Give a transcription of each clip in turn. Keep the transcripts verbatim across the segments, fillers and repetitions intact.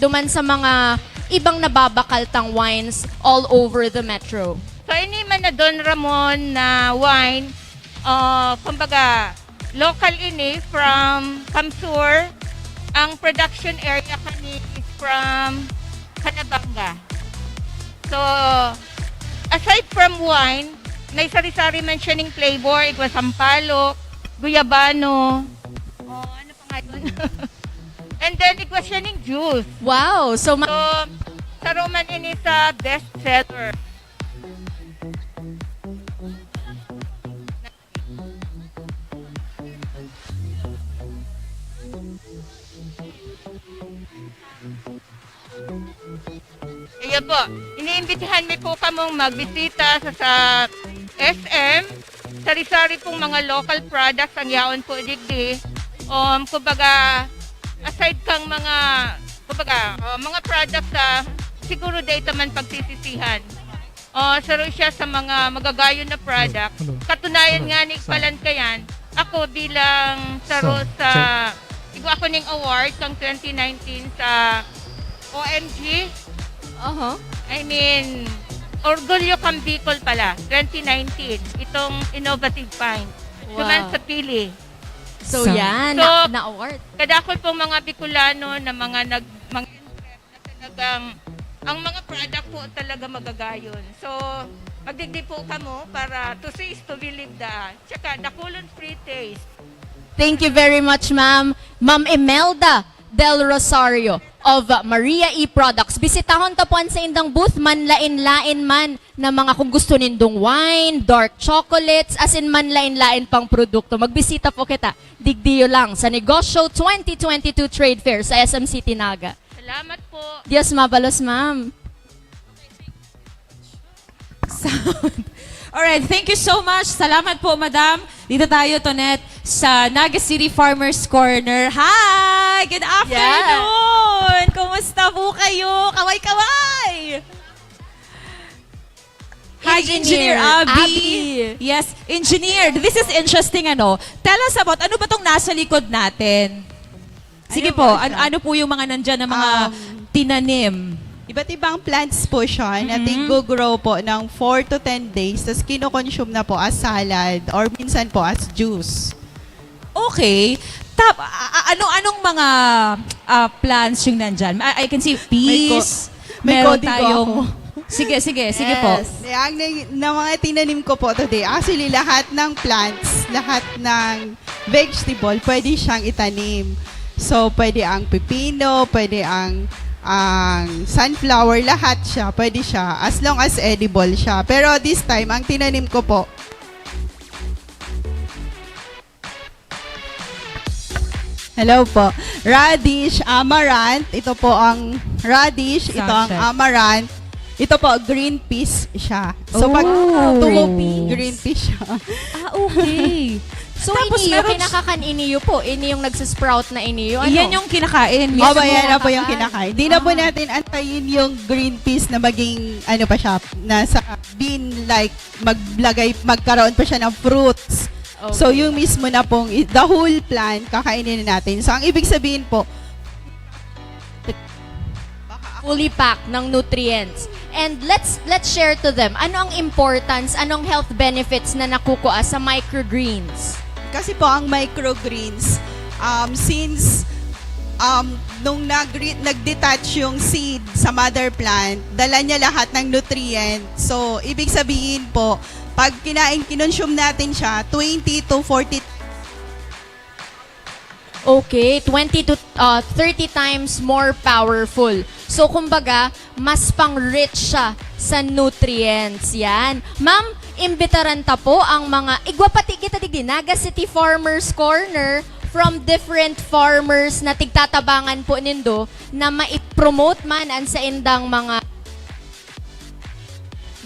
duman sa mga ibang nababakal tang wines all over the metro? So, ini man na Don Ramon na wine, ah, kumbaga, local ini from Kamsur. Ang production area kani is from Calabanga. So, aside from wine, may sari-sari man siya ning flavor, igwa sampalok, guyabano, o ano pa nga yun? And then, igwa siya ning juice. Wow! So, ma- So, saro man ini sa best seller. Ayan po, iniimbitahan mi po kamong magbisita sa, sa S M. Sari-sari pong mga local products ang yaon po digdi. Um, kumbaga, aside kang mga, kumbaga, uh, mga products sa, siguro dai ta man pagsisisihan. Oh, saro siya sa mga magagayon na product. Hello. Katunayan Hello. nga ni Sa- Palankayan, ako bilang saro Sa- sa, Sa- igwa ako ning award kang twenty nineteen sa O M G. Aha. I mean, Orgulyo kang Bicol pala, twenty nineteen, itong innovative find. Wow. Duman sa Pili. So, So- yan, So, na, na-award. Kadakol pong mga Bicolano na mga nag-, mga na talagang, ang mga product po talaga magagayon. So, magdigdi po kamo para to see is to believe da. Tsaka, dakulon free taste. Thank you very much, ma'am. Ma'am Imelda Del Rosario of Maria E Products. Bisitahon ta po an saindang booth, manlain-lain man na mga kung gusto nindong wine, dark chocolates, as in manlain-lain pang produkto. Magbisita po kita. Digdiyo lang sa Negosyo twenty twenty-two Trade Fair sa S M City Naga. Salamat po. Diyos mabalos, ma'am. Sound. Alright, thank you so much. Salamat po, madam. Dito tayo, Tonet, sa Naga City Farmers Corner. Hi! Good afternoon! Kumusta po kayo? Kaway-kaway! Hi, Engineer Engineer Abby. Abby. Yes, Engineer, this is interesting, ano? Tell us about, ano ba tong nasa likod natin? Sige Ayun po, po an-, siya. ano po yung mga nandyan na mga Um, tinanim? Iba't ibang plants po siya na Mm-mm. tiggo-grow po ng four to ten days, tas kino-consume na po as salad or minsan po as juice. Okay. Tap-, a-, a-, ano, anong mga, ah, plants yung nandyan? I, I can see May ko-, peas, may meron kodigo tayong ako. Sige, sige, sige po. Yes. Kaya ang nai-, na mga tinanim ko po today, actually, lahat ng plants, lahat ng vegetable, pwede siyang itanim. So, pwede ang pipino, pwede ang, ang sunflower, lahat siya, pwede siya, as long as edible siya. Pero this time, ang tinanim ko po, Hello po. Radish, amaranth. Ito po ang radish, ito ang Sachet. amaranth. Ito po, green peas siya. So, pag Oh. tumubo, Green peas. green peas siya. Ah, okay. So, Tapos iniyo, meron kinakakan iniyo po. Ini yung nagsasprout na iniyo, ano? Iyan yung kinakain. Yan Opo, ang yan na po yung kinakain. kinakain. Di na po Ah. natin antayin yung green peas na maging, ano pa siya, nasa bean-like, maglagay, magkaroon pa siya ng fruits. So, Okay. yung mismo na pong i-, the whole plant, kakainin na natin. So, ang ibig sabihin po, Fully packed ng nutrients. And let's, let's share to them. Ano ang importance, anong health benefits na nakukuha sa microgreens? Kasi po ang microgreens, um, since, um, nung nag-re-, nag-detach yung seed sa mother plant, dala niya lahat ng nutrient. So, ibig sabihin po, pag kinain, kinonsume natin siya, twenty to forty Okay, twenty to, ah, thirty times more powerful. So, kumbaga, mas pang-rich siya sa nutrients. Yan. Ma'am, imbitaran ta po ang mga, igwa pati kita digdi, Naga City Farmers Corner, from different farmers na tigtatabangan po nindo na mai-promote man ang saindang mga,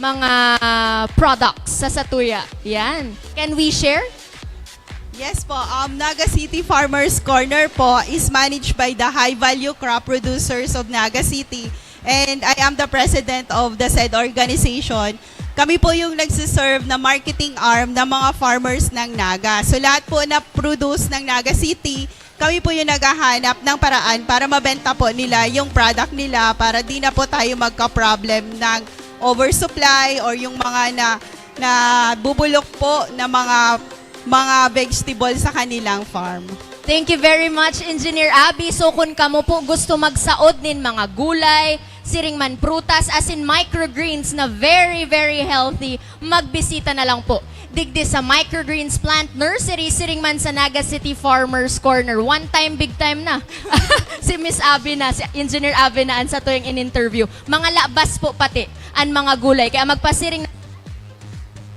mga products sa satuya. Yan. Can we share? Yes po, um, Naga City Farmers Corner po is managed by the High Value Crop Producers of Naga City, and I am the president of the said organization. Kami po yung nagsiserve na marketing arm ng mga farmers ng Naga. So, lahat po na produce ng Naga City, Kami po yung naghahanap ng paraan para mabenta po nila yung product nila para di na po tayo magka-problem ng oversupply or yung mga na, na bubulok po na mga mga vegetable sa kanilang farm. Thank you very much, Engineer Abby. So, kun kamo po gusto magsaod nin mga gulay, siring man prutas, as in microgreens na very, very healthy, magbisita na lang po digdi sa Microgreens Plant Nursery, siring man sa Naga City Farmers Corner. One time, big time na. Si Miss Abby na, si Engineer Abby na an satuyang in-interview. Mga labas po pati an mga gulay. Kaya magpasiring na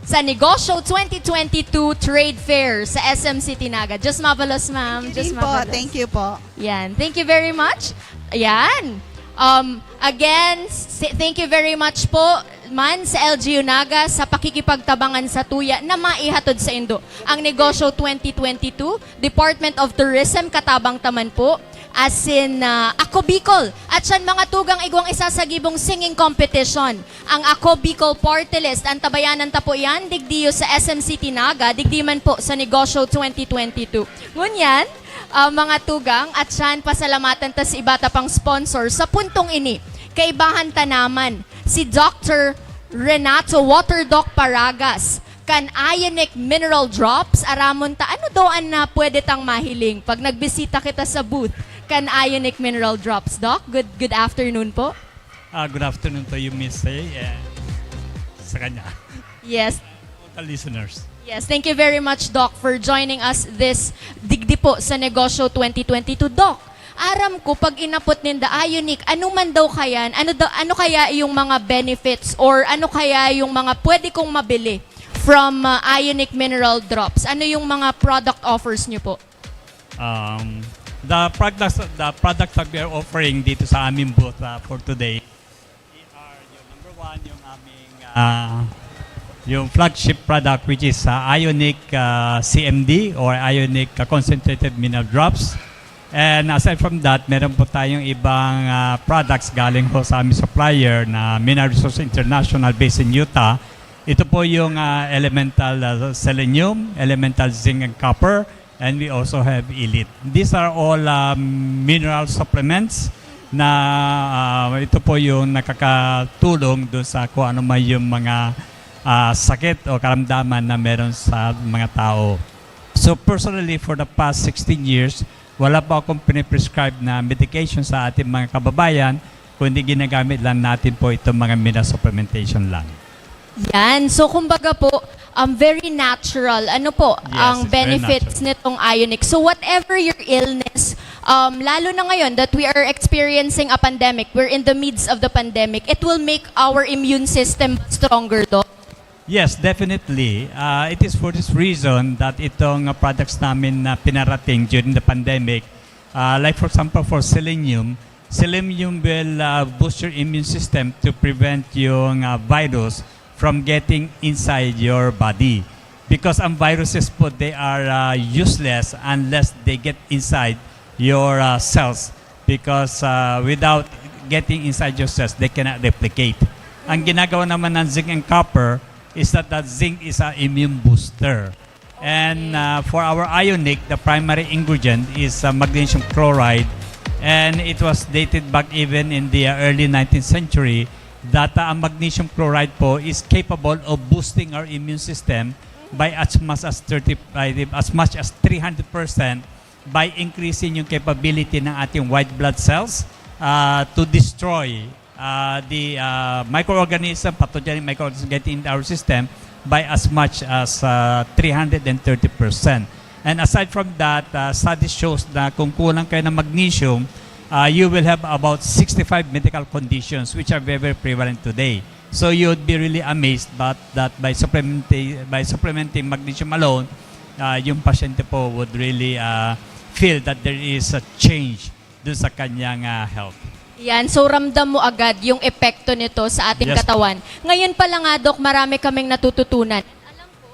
sa Negosyo twenty twenty-two Trade Fair sa S M City Naga. Diyos mabalos, ma'am. Thank you Diyos din po. mabalos. Thank you po. Yan. Thank you very much. Yan. Um, again, si- thank you very much po man sa L G U Naga sa pakikipagtabangan sa tuya na maihatod sa indo ang Negosyo twenty twenty-two, Department of Tourism, katabang ta man po, asin uh, Ako Bicol, at siyan mga tugang igwang isasagibong singing competition. Ang Ako Bicol Party List, antabayanan ta po yan, digdiyo sa S M City Naga, digdi man po sa Negosyo twenty twenty-two. Ngunyan, ah, mga tugang, at siyan pasalamatan ta si iba ta pang sponsor sa puntong ini. Kaibahan ta naman si Doctor Renato Water Doc Paragas kan Ionic Mineral Drops. Aramon ta, ano daw an na pwede tang mahiling pag nagbisita kita sa booth kan Ionic Mineral Drops, Doc? Good, good afternoon po. Ah, good afternoon to you, Miss Say, and sa kanya. Yes. All the listeners. Yes, thank you very much, Doc, for joining us this digdi po sa Negosyo twenty twenty-two. Doc, aram ko, pag inapot ninda Ionic, ano man daw kaya, ano, daw, ano kaya yung mga benefits or ano kaya yung mga pwede kong mabili from uh, Ionic Mineral Drops? Ano yung mga product offers nyo po? Um, the products the products that we are offering dito sa aming booth uh, for today are yung number one, yung aming uh, yung flagship product, which is uh, Ionic uh, C M D or Ionic uh, Concentrated Mineral Drops. And aside from that, meron po tayong ibang uh, products galing ho sa aming supplier na Mineral Resource International based in Utah. Ito po yung uh, elemental uh, selenium, elemental zinc and copper, and we also have elite. These are all uh, mineral supplements na uh, ito po yung nakakatulong doon sa kung ano man yung mga uh, sakit o karamdaman na meron sa mga tao. So personally, for the past sixteen years, wala pa akong piniprescribe na medication sa ating mga kababayan, kundi ginagamit lang natin po itong mga mineral supplementation lang. Yan. So, kumbaga po, um, very natural. Ano po Yes, ang it's very benefits natural. Nitong Ionic? So, whatever your illness, um, lalo na ngayon that we are experiencing a pandemic, we're in the midst of the pandemic, it will make our immune system stronger, Doc. Yes, definitely. Uh, it is for this reason that itong uh, products namin na pinarating during the pandemic, uh, like for example for selenium, selenium will uh, boost your immune system to prevent yung uh, virus from getting inside your body. Because ang viruses po, they are uh, useless unless they get inside your uh, cells. Because uh, without getting inside your cells, they cannot replicate. Ang ginagawa naman ng zinc and copper is that that zinc is an immune booster. And uh, for our Ionic, the primary ingredient is uh, magnesium chloride. And it was dated back even in the uh, early nineteenth century that uh, ang magnesium chloride po is capable of boosting our immune system by as much as thirty, by the- as much as three hundred percent by increasing yung capability ng ating white blood cells uh, to destroy uh, the uh, microorganism, pathogenic microorganism getting into our system by as much as uh, three hundred thirty percent. And aside from that, uh, studies shows na kung kulang kayo ng magnesium, uh, you will have about sixty-five medical conditions which are very, very prevalent today. So you would be really amazed but that by supplementing, by supplementing magnesium alone, uh, yung pasyente po would really uh, feel that there is a change dun sa kanyang uh, health. Yan. So, ramdam mo agad yung epekto nito sa ating Yes. katawan. Ngayon pa lang nga, Doc, marami kaming natututunan. Alam ko,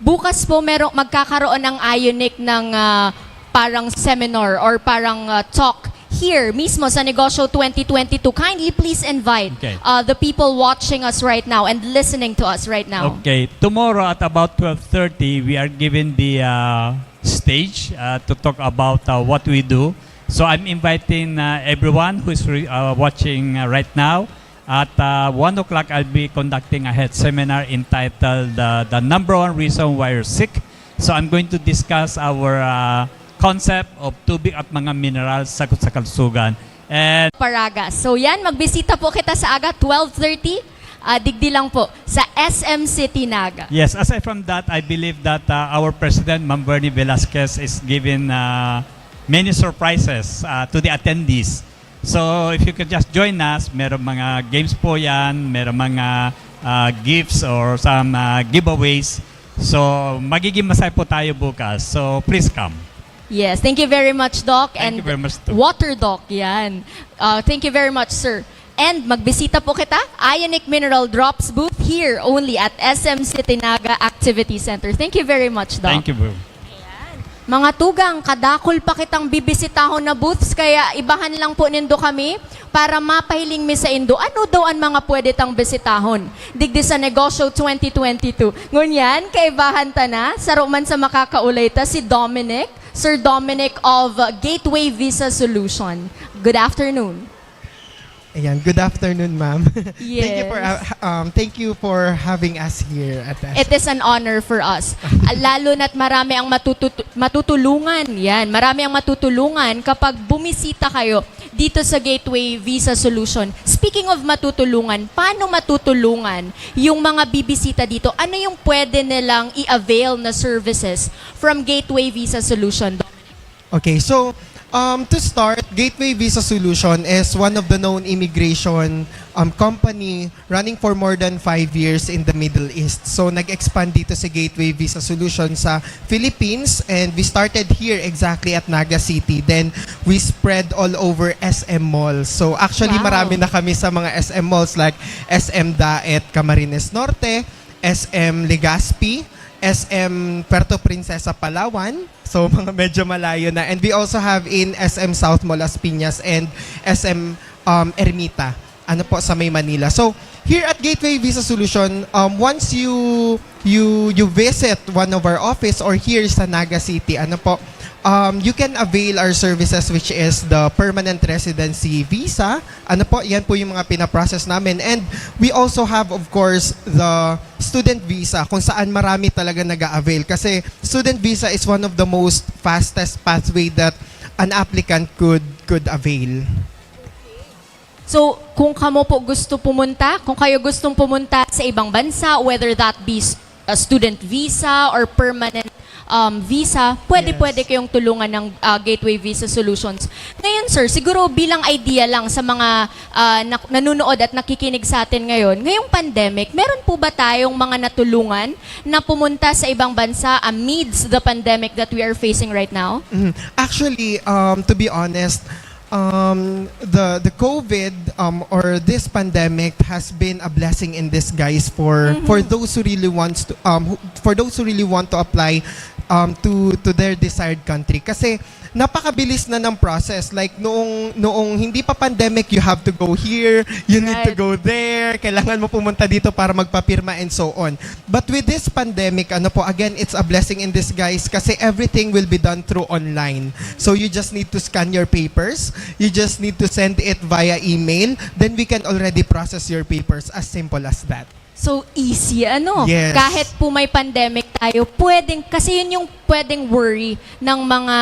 bukas po merong magkakaroon ng Ionic ng ah, parang seminar or parang ah, talk here mismo sa Negosyo twenty twenty-two. Kindly please invite Okay. uh, the people watching us right now and listening to us right now. Okay, tomorrow at about twelve thirty, we are giving the uh, stage uh, to talk about uh, what we do. So I'm inviting uh, everyone who is re- uh, watching uh, right now. At uh, one o'clock, I'll be conducting a health seminar entitled uh, The Number One Reason Why You're Sick. So I'm going to discuss our uh, concept of tubig at mga mineral sa, sa kalusugan. And Paragas. So yan, magbisita po kita sa aga, twelve thirty. Ah, digdi lang po, sa S M City Naga. Yes, aside from that, I believe that uh, our President, Ma'am Bernie Velasquez, is giving uh, many surprises uh, to the attendees. So if you could just join us, meron mga games po yan, meron mga uh, gifts or some uh, giveaways. So magiging masaya po tayo bukas. So please come. Yes, thank you very much, Doc. Thank and you very much, too. Water Doc, yan. Uh, thank you very much, sir. And magbisita po kita, Ionic Mineral Drops booth here only at S M City Naga Activity Center. Thank you very much, Doc. Thank you, bro. Mga tugang, kadakol pa kitang bibisitahon na booths, kaya ibahan lang po nindo kami para mapahiling mi sa indo ano daw an mga pwede tang bisitahon digdi sa Negosyo twenty twenty-two. Ngunyan, kaibahan ta na, saro man sa makakaulay ta, si Dominic, Sir Dominic of Gateway Visa Solution. Good afternoon. Ayan, good afternoon, ma'am. Thank you for Yes. uh, um, thank you for having us here at S- It is an honor for us. Ah, lalo na't marami ang matututu- matutulungan. Yan, marami ang matutulungan kapag bumisita kayo dito sa Gateway Visa Solution. Speaking of matutulungan, paano matutulungan yung mga bibisita dito? Ano yung pwede nilang i-avail na services from Gateway Visa Solution, Dominic? Okay, so um, to start, Gateway Visa Solution is one of the known immigration um, company running for more than five years in the Middle East. So nag-expand dito sa Gateway Visa Solution sa Philippines, and we started here exactly at Naga City. Then we spread all over S M malls. So actually Wow. Marami na kami sa mga S M malls like S M Daet Camarines Norte, S M Legazpi, S M Puerto Princesa Palawan. So mga medyo malayo na. And we also have in S M South Mall Las Piñas and S M um, Ermita. Ano po sa may Manila. So here at Gateway Visa Solution, um, once you you you visit one of our office or here sa Naga City, ano po, um, you can avail our services, which is the permanent residency visa. Ano po, yan po yung mga pinaprocess namin. And we also have, of course, the student visa, kung saan marami talaga nag-a-avail. Kasi student visa is one of the most fastest pathway that an applicant could could avail. So, kung kamo po gusto pumunta, kung kayo gustong pumunta sa ibang bansa, whether that be s- a student visa or permanent um, visa, pwede Yes. pwede kayong tulungan ng uh, Gateway Visa Solutions. Ngayon, sir, siguro bilang idea lang sa mga uh, na- nanonood at nakikinig sa atin ngayon, ngayong pandemic, meron po ba tayong mga natulungan na pumunta sa ibang bansa amidst the pandemic that we are facing right now? Mhm. Actually, um, to be honest, um, the the COVID um, or this pandemic has been a blessing in disguise for Mhm. for those who really wants to um, who, for those who really want to apply um, to to their desired country. Kasi napakabilis na ng process. Like noong noong hindi pa pandemic, you have to go here, you need to Right. go there, kailangan mo pumunta dito para magpapirma and so on. But with this pandemic, ano po, again, it's a blessing in disguise kasi everything will be done through online. So you just need to scan your papers, you just need to send it via email, then we can already process your papers. As simple as that. So easy, ano? Yes. Kahit po may pandemic tayo, pwedeng, kasi yun yung pwedeng worry ng mga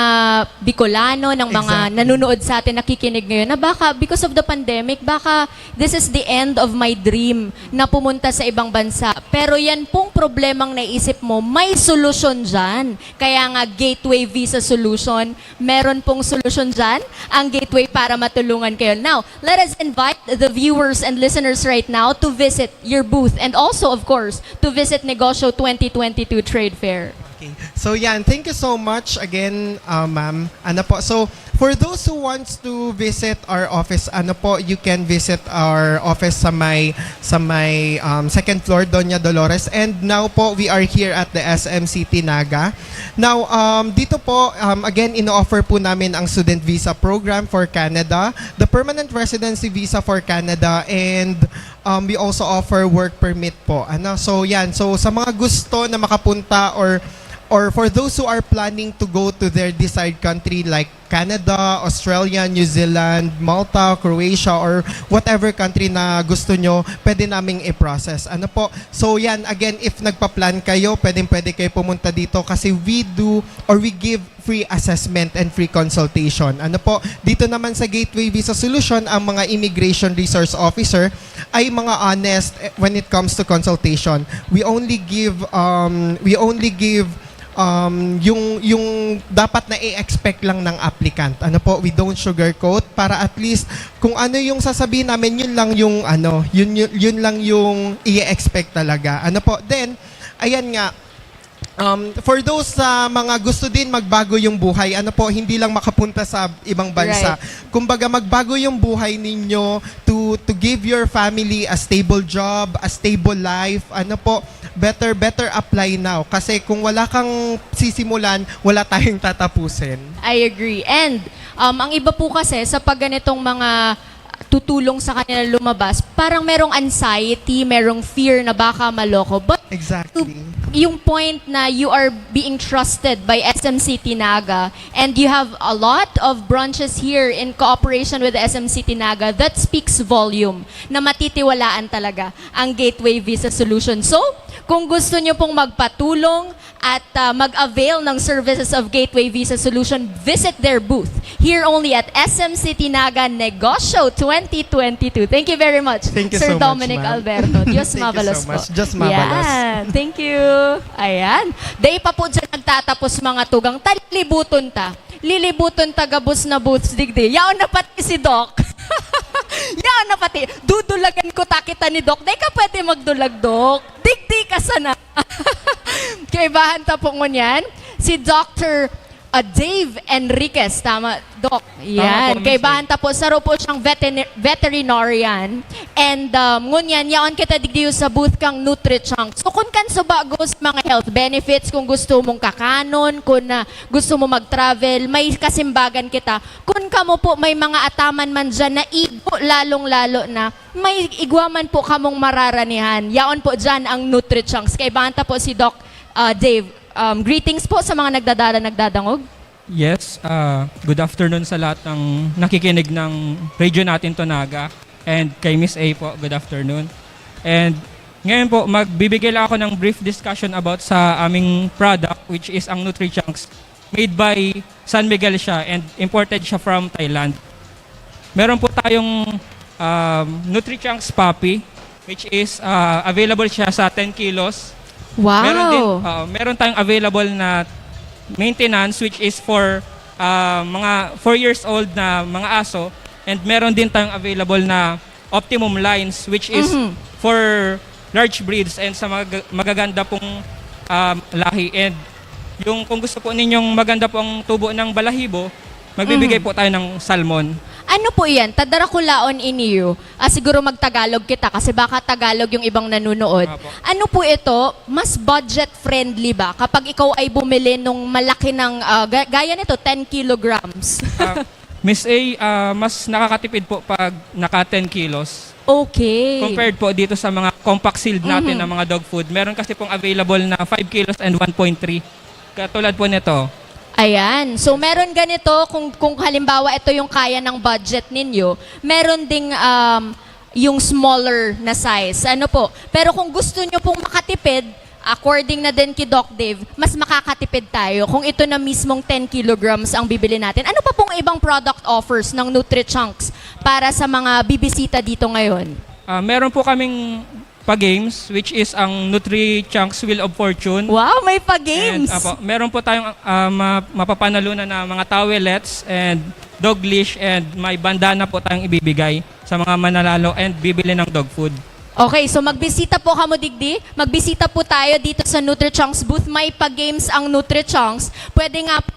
Bicolano, ng mga Exactly. nanonood sa atin, nakikinig ngayon, na baka because of the pandemic, baka this is the end of my dream na pumunta sa ibang bansa. Pero yan pong problemang naisip mo, may solusyon dyan. Kaya nga, Gateway Visa Solution, meron pong solusyon dyan, ang Gateway para matulungan kayo. Now, let us invite the viewers and listeners right now to visit your booth and also, of course, to visit Negosyo twenty twenty-two Trade Fair. Okay. So yan, thank you so much again, uh, ma'am. Ano po? So for those who wants to visit our office, ano po, you can visit our office sa may sa may um, second floor, Doña Dolores. And now po, we are here at the S M City Naga. Now, um, dito po, um, again, ino-offer po namin ang student visa program for Canada, the permanent residency visa for Canada, and um, we also offer work permit po. Ano? So yan. So sa mga gusto na makapunta or or for those who are planning to go to their desired country like Canada, Australia, New Zealand, Malta, Croatia, or whatever country na gusto nyo, pwede naming i-process. Ano po? So yan, again, if nagpa-plan kayo, pwedeng pwede kayo pumunta dito kasi we do or we give free assessment and free consultation. Ano po? Dito naman sa Gateway Visa Solution, ang mga immigration resource officer ay mga honest, eh, when it comes to consultation. We only give, um, we only give um, yung, yung dapat na i-expect lang ng applicant. Ano po, we don't sugarcoat para at least kung ano yung sasabihin namin, yun lang yung ano, yun, yun, yun lang yung i-expect talaga. Ano po, then, ayan nga, um, for those sa mga gusto din magbago yung buhay, ano po, hindi lang makapunta sa ibang bansa. Right. Kumbaga, magbago yung buhay ninyo to, to give your family a stable job, a stable life, ano po, better, better apply now. Kasi kung wala kang sisimulan, wala tayong tatapusin. I agree. And um, ang iba po kasi sa pag ganitong mga tutulong sa kanila lumabas, parang merong anxiety, merong fear na baka maloko. But Exactly. yung point na you are being trusted by S M City Naga and you have a lot of branches here in cooperation with S M City Naga, that speaks volume na matitiwalaan talaga ang Gateway Visa Solution. So, kung gusto nyo pong magpatulong at ah, mag-avail ng services of Gateway Visa Solution, visit their booth here only at S M City Naga Negosyo twenty twenty-two. Thank you very much, Thank you Sir so much, Dominic ma'am. Alberto. Diyos Thank you mabalos so po. much. Diyos mabalos. Yan. Thank you. Ayan. Day pa po dyan nagtatapos mga tugang. Talilibuton ta. Lilibuton ta gabos na booths digdi. Yaon na pati si Doc. Yaon na pati. Dudulagan ko ta kita ni Doc. Day ka pwede magdulag, Doc. Digdi ka sana. Kaibahan ta po ngunyan, si Doctor ah, Dave Enriquez. Tama, Doc. Yan. po, Miss Kaibahan ta po, saro po siyang veterin- veterinarian. And um, ngunyan, yaon kita digdi sa booth kang NutriChunk. So, kung kan subago sa mga health benefits, kung gusto mong kakanon, kung ah, gusto mo mag-travel, may kasimbagan kita. Kung kamo po may mga ataman man dyan na igo, lalong-lalo na, may igwa man po kamong mararanihan. Yaon po dyan ang NutriChunks. Kaibahan ta po si Doc ah, Dave. Um, greetings po sa mga nagdadala, nagdadangog. Yes, ah, good afternoon sa lahat ng nakikinig ng Radio Natin Tonaga. And kay Miss A po, good afternoon. And ngayon po, magbibigay lang ako ng brief discussion about sa aming product, which is ang NutriChunks. Made by San Miguel siya and imported siya from Thailand. Meron po tayong um, NutriChunks Puppy, which is ah, available siya sa ten kilos. Wow! Meron din, ah, meron tayong available na maintenance, which is for ah, mga four years old na mga aso, and meron din tayong available na optimum lines, which is Mhm. for large breeds and sa mga magaganda pong um, lahi. And yung kung gusto po ninyong maganda po ang tubo ng balahibo, magbibigay Mhm. po tayo ng salmon. Ano po yan? Tadarakulaon iniyo. Ah, siguro magtagalog kita kasi baka Tagalog yung ibang nanunood. Apo. Ano po ito? Mas budget-friendly ba kapag ikaw ay bumili nung malaki ng, ah, ga- gaya nito, ten kilograms? Ah, Miss A, ah, mas nakakatipid po pag naka ten kilos. Okay. Compared po dito sa mga compact sealed natin Mhm. na mga dog food, meron kasi pong available na five kilos and one point three. Katulad po nito. Ayan. So, meron ganito, kung, kung halimbawa ito yung kaya ng budget ninyo, meron ding um, yung smaller na size. Ano po? Pero kung gusto nyo pong makatipid, according na din kay Doc Dave, mas makakatipid tayo kung ito na mismong ten kilograms ang bibili natin. Ano pa pong ibang product offers ng NutriChunks para sa mga bibisita dito ngayon? Ah, meron po kaming pa-games, which is ang NutriChunks Wheel of Fortune. Wow, may pa-games! And, apo, meron po tayong ah, ma- mapapanalunan na mga towelettes and dog leash, and may bandana po tayong ibibigay sa mga mananalo and bibili ng dog food. Okay, so magbisita po kamo digdi. Magbisita po tayo dito sa NutriChunks booth. May pa-games ang NutriChunks. Pwede nga po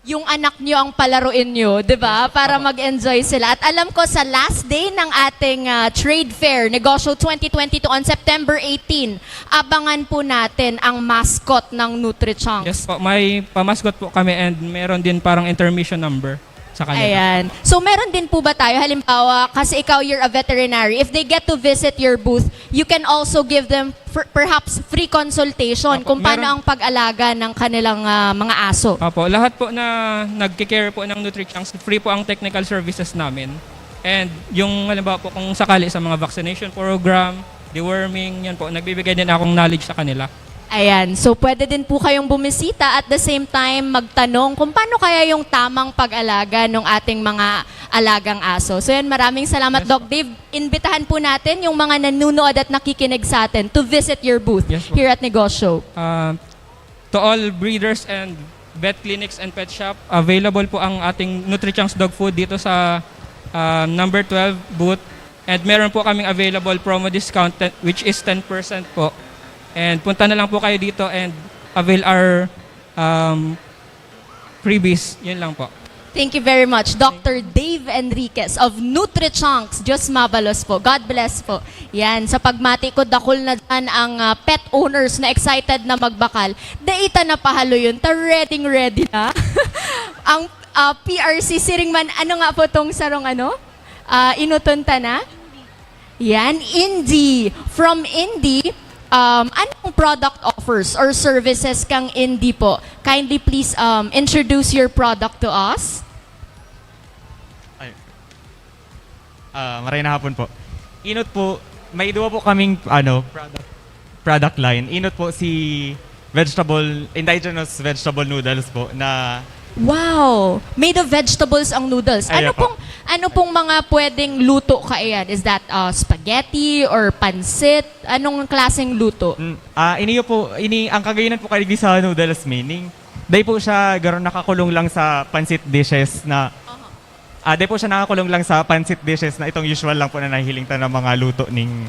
yung anak nyo ang palaruin nyo, di ba? Para mag-enjoy sila. At alam ko sa last day ng ating ah, trade fair, Negosyo twenty twenty-two on September eighteen, abangan po natin ang mascot ng NutriChunks. Yes po, may pa-mascot po kami and meron din parang intermission number. sa kanila. Ayan. So, meron din po ba tayo, halimbawa, kasi ikaw, you're a veterinary, if they get to visit your booth, you can also give them fr- perhaps free consultation Opo, kung paano meron. Ang pag-alaga ng kanilang ah, mga aso. Opo, lahat po na nagki-care po ng NutriChunks, free po ang technical services namin. And yung halimbawa po kung sakali sa mga vaccination program, deworming, yan po, nagbibigay din akong knowledge sa kanila. Ayan. So, pwede din po kayong bumisita at the same time magtanong kung paano kaya yung tamang pag-alaga ng ating mga alagang aso. So, yan, maraming salamat, Yes Doc Dave. Imbitahan po natin yung mga nanunood at nakikinig sa atin to visit your booth Yes po. here at Negosyo. Uh, to all breeders and vet clinics and pet shop, available po ang ating NutriChunks dog food dito sa uh, number twelve booth. And meron po kaming available promo discount, te- which is ten percent po. And punta na lang po kayo dito and avail our um, freebies. Yun lang po. Thank you very much, Doctor Dave Enriquez of NutriChunks. Diyos mabalos po. God bless po. Yan, sa pagmati ko, dakul na dyan ang ah, pet owners na excited na magbakal. Daita na pahalo yun. Ta ready, ready na. Ang ah, P R C siring man, ano nga po tong sarong ano? Ah, inuton ta na? Yan, Indie. From Indie, um, anong product offers or services kang Indie po? Kindly please um, introduce your product to us. Ay. Ah, maray na hapon po. Inot po, may duwa po kaming ano, product, product line. Inot po si vegetable, indigenous vegetable noodles po na Wow! Made of vegetables ang noodles. Ay, Ano opo. pong ano pong mga pwedeng luto kaiyan? Is that uh, spaghetti or pansit? Anong klaseng luto? Mm, ah, iniyo po, ini ang kagayonan po kay sa noodles meaning. Dai po siya garo nakakulong lang sa pancit dishes na Ah, dai po siya nakakulong lang sa pancit dishes na itong usual lang po na nahihiling ta na mga luto ning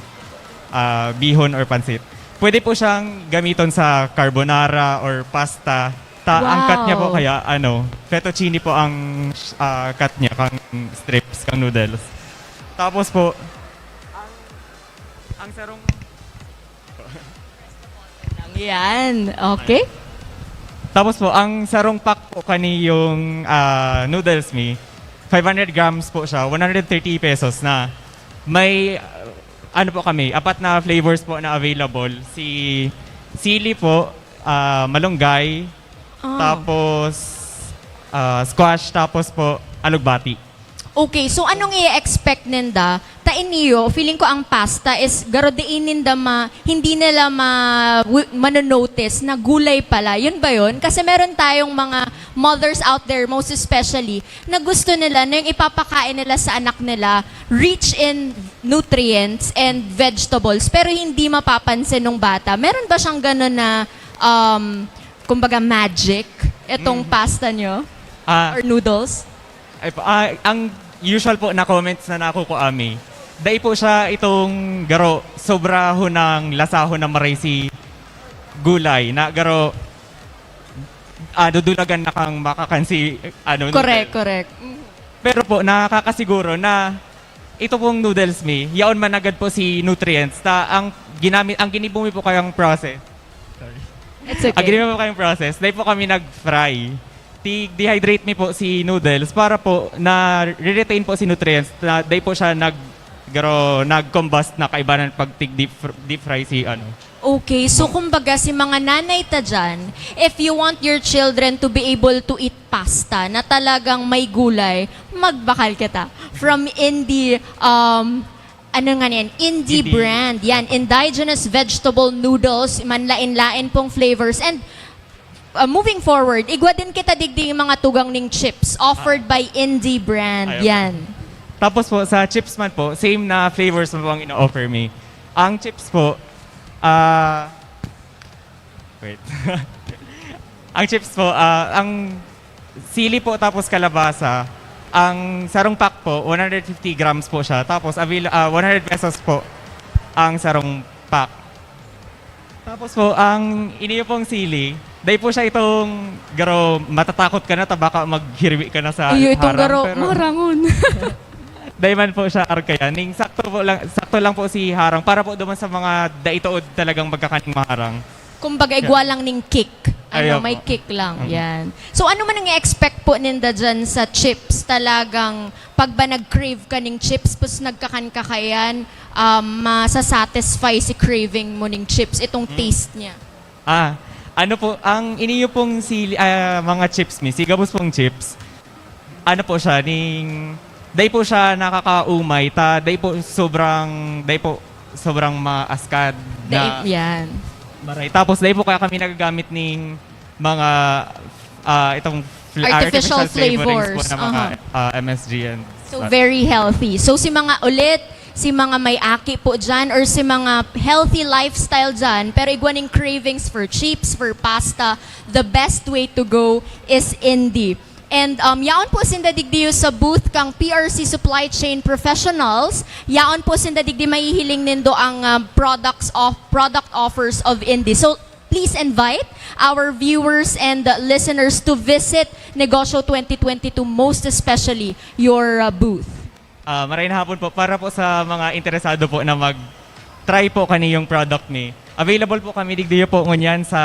ah, bihon or pancit. Pwede po siyang gamiton sa carbonara or pasta. Ta ang cut niya po Wow. Kaya ano, fettuccine po ang ah, cut niya kang strips, kang noodles. Tapos po ang, ang sarong Yan. Okay? Tapos po, ang sarong pack po kani yung ah, noodles me, five hundred grams po siya, one hundred thirty pesos na. May, ah, ano po kami, apat na flavors po na available. Si sili po, ah, malunggay, Ah. tapos ah, squash, tapos po alugbati. Okay, so anong i-expect ninda? Ta iniyo, feeling ko ang pasta is garo diin ninda ma, hindi nila ma, wi- manonotice na gulay pala. Yun ba yun? Kasi meron tayong mga mothers out there, most especially, na gusto nila na yung ipapakain nila sa anak nila rich in nutrients and vegetables, pero hindi mapapansin ng bata. Meron ba siyang gano'n na, um, kumbaga, magic itong pasta nyo? Ah, Or noodles? Ay po, ah, ang usual po na comments na nakukuha mi, dai po siya itong garo, sobra ho ng lasahon na maray si gulay, na garo, ah, dudulagan na kang makakansi, ano, Correct, noodle. Correct. Pero po, nakakasiguro na ito pong noodles me, yaon managad po si nutrients, ta ang ginamit, ang ginibo mi po kayang process. It's okay. Agree mo po kayong process? Dahil po kami nag-fry. Tig-dehydrate mi po si noodles para po na re-retain po si nutrients na dahil po siya nag garo, nag-combust na kaibanan pag tig deep, fr- deep fry si ano. Okay, so kumbaga si mga nanay ta dyan, if you want your children to be able to eat pasta na talagang may gulay, magbakal kita. From Indie, um, ano nga yan? Indie Indie. Brand. Yan, indigenous vegetable noodles, manlain-lain pong flavors. And uh, moving forward, igwa din kita digdi yung mga tugang ning chips offered by Indie Brand. Ay, okay. Yan. Tapos po, sa chips man po, same na flavors mo po ang ino-offer me. Ang chips po, ah, wait. Ang chips po, ah, ang sili po tapos kalabasa, ang sarong pack po, one hundred fifty grams po siya. Tapos, avail- ah, one hundred pesos po ang sarong pack. Tapos po, ang iniyo pong sili, dahil po siya itong garo, matatakot ka na, ta baka maghirwi ka na sa Iyo, itong harang, garo, pero marangon. Dahil man po siya arkaya. Ning sakto po lang, sakto lang po si harang para po duman sa mga daitood talagang magkakaning maharang. Kumbaga, igwa lang ning kick. Ano, Ayaw may po. kick lang, Mm. yan. So, ano man ang i-expect po ninda dyan sa chips? Talagang pag ba nag-crave ka ning chips, pus nagkakan ka kaiyan, um, masasatisfy si craving mo ning chips, itong Mm. taste niya? Ah, ano po, ang iniyo pong sili, ah, mga chips mi, si gabos pong chips, ano po siya, ning, dai po siya nakakaumay, ta, dai po sobrang, dai po sobrang maaskad na Dai-, yan. maray. Tapos, dai po kaya kami nagagamit ning mga, ah, itong fl-, Artificial artificial flavorings po flavors. na mga, Aha. ah, M S G and So, such. very healthy. So, si mga ulit, si mga may aki po dyan or si mga healthy lifestyle dyan, pero igwa ning cravings for chips, for pasta, the best way to go is Indie. And, um, yaon po sinda digdiyo sa booth kang P R C Supply Chain Professionals. Yaon po sinda digdi mahihiling nindo ang, um, products of, product offers of Indie. So, please invite our viewers and, uh, listeners to visit Negosyo twenty twenty-two, most especially your, uh, booth. Ah, maray na hapon po. Para po sa mga interesado po na mag-try po kaniyong product mi, available po kami digdiyo po ngunyan sa,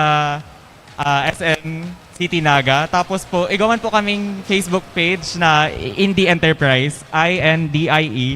ah, S M City Naga. Tapos po, igwa man po kaming Facebook page na Indie Enterprise, I N D I E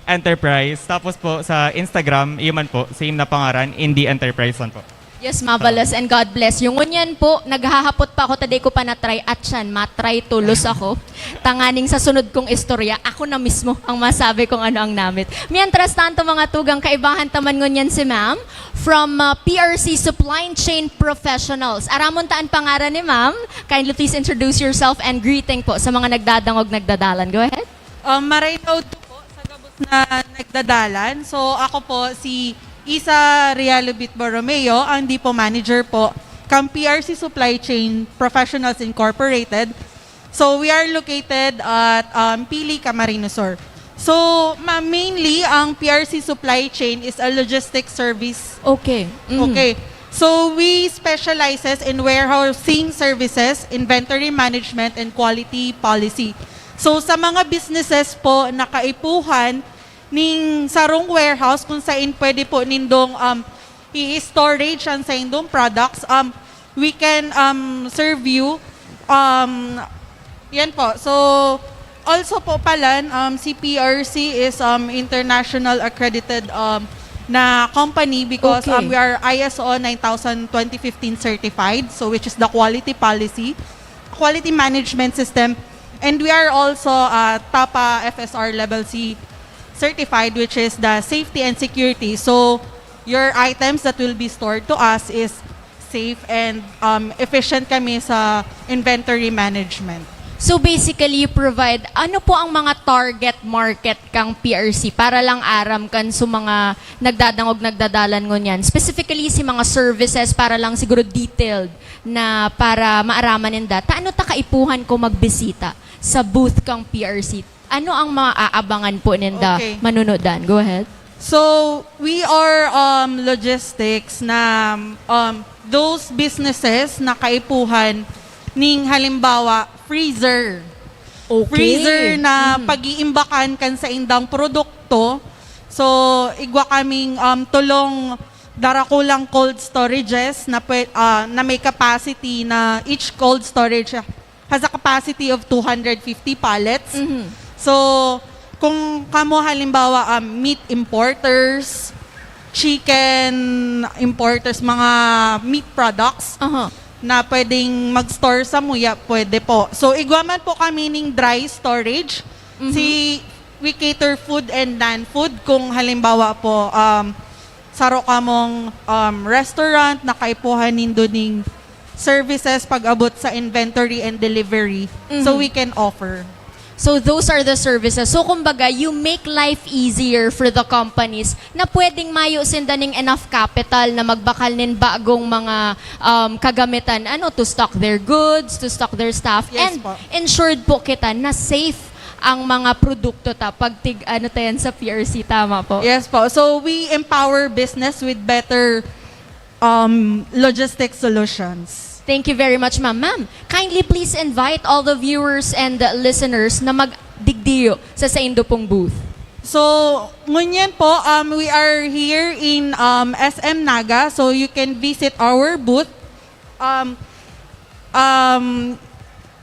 Enterprise. Tapos po sa Instagram, iyo man po, same na pangaran, Indie Enterprise man po. Yes, mabalos, and God bless you. Ngunyan po, naghahapot pa ako, ta dai ko pa na-try, at siyan, ma-try tulos ako. Tanganing sa sunod kong istorya, ako na mismo ang masabi kung ano ang namit. Mientras tanto, mga tugang, kaibahan ta man ngunyan si ma'am from, uh, P R C Supply Chain Professionals. Aramon ta an pangaran ni ma'am. Kindly please introduce yourself and greeting po sa mga nagdadangog, nagdadalan. Go ahead. Um, maray na udto po sa gabos na nagdadalan. So, ako po si Isa Realobit Borromeo, ang Depot Manager po kang P R C Supply Chain Professionals Incorporated. So, we are located at, um, Pili, Camarines Sur. So, ma-, mainly, ang P R C Supply Chain is a logistic service. Okay. Mhm. Okay. So, we specializes in warehousing services, inventory management, and quality policy. So, sa mga businesses po na kaipuhan ning sarong warehouse kung sain pwede po nindong, um, i-storage ang saindong products, um, we can, um, serve you. Um, yan po. So, also po pala, um, si P R C is, um, international accredited, um, na company because, Okay. um, we are I S O nine thousand twenty fifteen certified, so which is the quality policy, quality management system, and we are also, uh, TAPA F S R Level C certified, which is the safety and security. So, your items that will be stored to us is safe and, um, efficient kami sa inventory management. So, basically, you provide, ano po ang mga target market kang P R C para lang aram kan sa mga nagdadangog, nagdadalan ngunyan? Specifically, si mga services para lang siguro detailed na para maaraman ninda. Ta ano ta kaipuhan kung magbisita sa booth kang P R C? Ano ang maaabangan po ninda, Okay. manunudan? Go ahead. So, we are, um, logistics na, um, those businesses na kaipuhan ning, halimbawa, freezer. Okay. Freezer na Mhm. pag-iimbakan kan saindang produkto. So, igwa kaming, um, tolong darakulang cold storages na pwe-, ah, na may capacity na each cold storage has a capacity of two hundred fifty pallets. Mhm. So, kung kamo halimbawa, um, meat importers, chicken importers, mga meat products Aha. na pwedeng mag-store samuya, pwede po. So, igwa man po kami ning dry storage. Mhm. Si, we cater food and non-food. Kung halimbawa po, um, saro kamong, um, restaurant na kaipuhan nindo ning services pag-abot sa inventory and delivery, so Mhm. we can offer. So those are the services. So kumbaga, you make life easier for the companies na pwedeng mayo sinda ning enough capital na magbakal nin bagong mga, um, kagamitan, ano, to stock their goods, to stock their staff, Yes and po. ensured po kita na safe ang mga produkto ta pag tig-, ano ta yan sa P R C, tama po? Yes po. So we empower business with better, um, logistic solutions. Thank you very much, ma'am. Ma'am, kindly please invite all the viewers and the listeners na magdigdiyo sa saindo pong booth. So, ngunyan po, um, we are here in, um, S M Naga. So, you can visit our booth. Um, Um,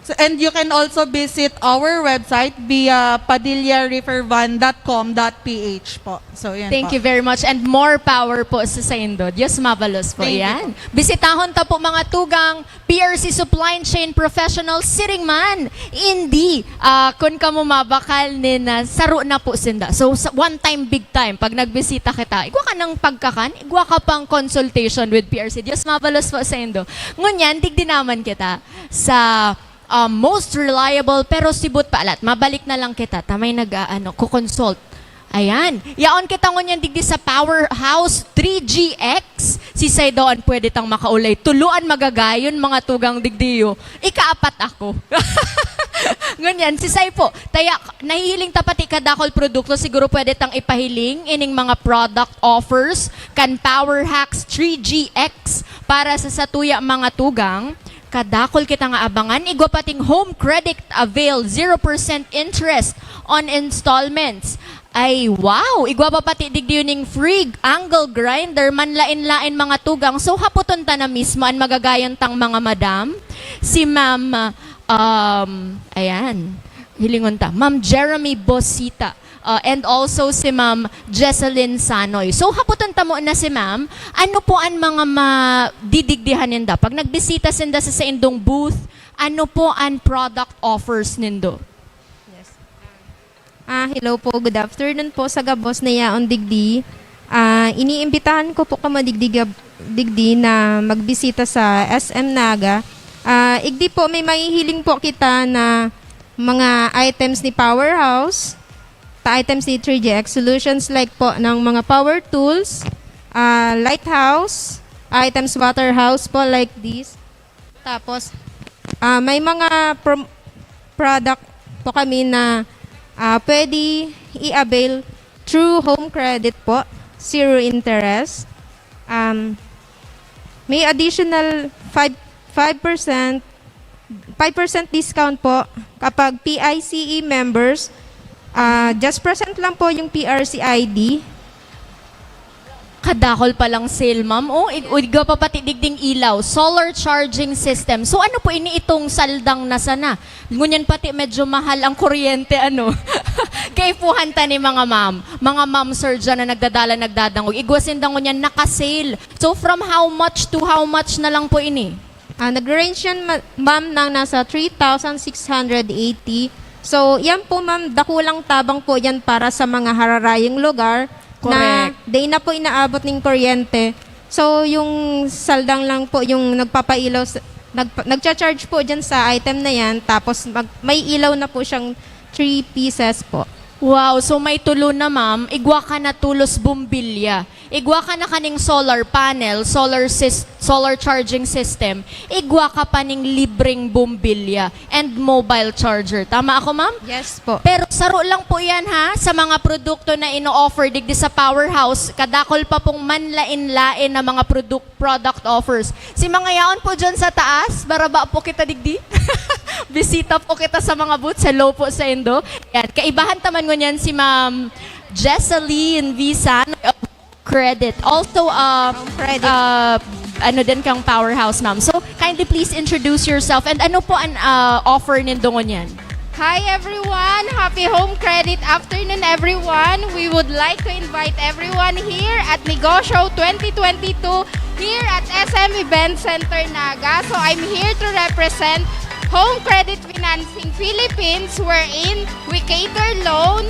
so, and you can also visit our website via padilla river van dot com dot p h po. So, yan Thank po. you very much and more power po sa saindo. Diyos mabalos po. Thank you Yan. Bisitahon ta po mga tugang P R C Supply Chain Professional siring man. Hindi. Ah, kun kamo mabakal nin ah, saro na po sinda. So, sa one time, big time, pag nagbisita kita, igwa ka ng pagkakan, igwa ka pang consultation with P R C. Diyos mabalos po saindo. Ngunyan, digdi naman kita sa ah, most reliable pero sibot pa alat. Mabalik na lang kita. Tamay nag ah, ano, ko-consult. Ayan. Yaon kita ngunyan digdi sa Powerhouse three G X. Si Saido an pwede tang makaulay. Tuluan magagayon mga tugang digdiyo. Ikaapat ako. Ngunyan, si Sai po. Taya, nahihiling ta pati kadakol produkto. Siguro pwede tang ipahiling ining mga product offers kan Power Hacks three G X para sa satuya mga tugang. Kadakol kita nga abangan, igwa pating home credit avail, zero percent interest on installments. Ay, wow! Igwa pa pati digdi ning free angle grinder, manlain-lain mga tugang. So, hapoton ta na mismo an magagayon tang mga madam. Si Ma'am, um, ayan, hilingon ta. Ma'am Jeremy Bosita. Uh, and also si Ma'am Jesselyn Sanoy. So, hapoton ta mo na si Ma'am, ano po an mga madidigdihan ninda? Pag nagbisita sinda sa saindong booth, ano po an product offers nindo? Yes. Ah, hello po. Good afternoon po sa gabos na yaon digdi. Ah, iniimbitahan ko po kamo digdi, gab- digdi na magbisita sa S M Naga. Ah, igdi po may mahihiling po kita na mga items ni Powerhouse, ta items ni three G X Solutions like po ng mga power tools, ah, lighthouse, items waterhouse po like this. Tapos, ah, may mga prom- product po kami na ah, pwede i-avail through home credit po, zero interest. Um, may additional five, five percent, five percent discount po kapag P I C E members. Ah, just present lang po yung P R C I D. Kadakol pa lang sale, ma'am. Oh, ig- igwa pa pati digding ilaw, solar charging system. So ano po ini itong saldang na sana? Ngunyan pati medyo mahal ang kuryente, ano? Kaipuhan ta ni mga ma'am. Mga ma'am, sir, dyan na nagdadala, nagdadangog. Igwa sinda ngunyan naka-sale. So from how much to how much na lang po ini? Ah, nag-range yan, ma- ma'am, ng nasa three thousand six hundred eighty. So, yan po, ma'am, dakulang tabang po yan para sa mga hararayong lugar na Correct. Di na po inaabot ng kuryente. So, yung saldang lang po yung nagpapailaw, sa- nagpa- nagcha-charge po dyan sa item na yan. Tapos, mag- may ilaw na po siyang three pieces po. Wow, so may tulo na, ma'am. Igwa ka na tulos bombilya. Igwa ka na kaning solar panel, solar sys- solar charging system. Igwa ka pa ning libreng bombilya and mobile charger. Tama ako, ma'am? Yes po. Pero saro lang po yan ha, sa mga produkto na ino-offer digdi sa Powerhouse, kadakol pa pong manlain-lain na mga produk- product offers. Si mga yaon po dyan sa taas, baraba po kita digdi. Bisita po kita sa mga booths. Hello po sa indo. Yan. Kaibahan taman ngunyan si Ma'am Jesseline Visan of Credit. Also, uh, Credit. uh, ano din kang Powerhouse, ma'am. So, kindly please introduce yourself and ano po ang uh, offer nindo ngunyan? Hi everyone! Happy Home Credit Afternoon, everyone! We would like to invite everyone here at Negosyo twenty twenty-two here at S M Event Center Naga. So I'm here to represent Home Credit Financing Philippines, wherein we cater loan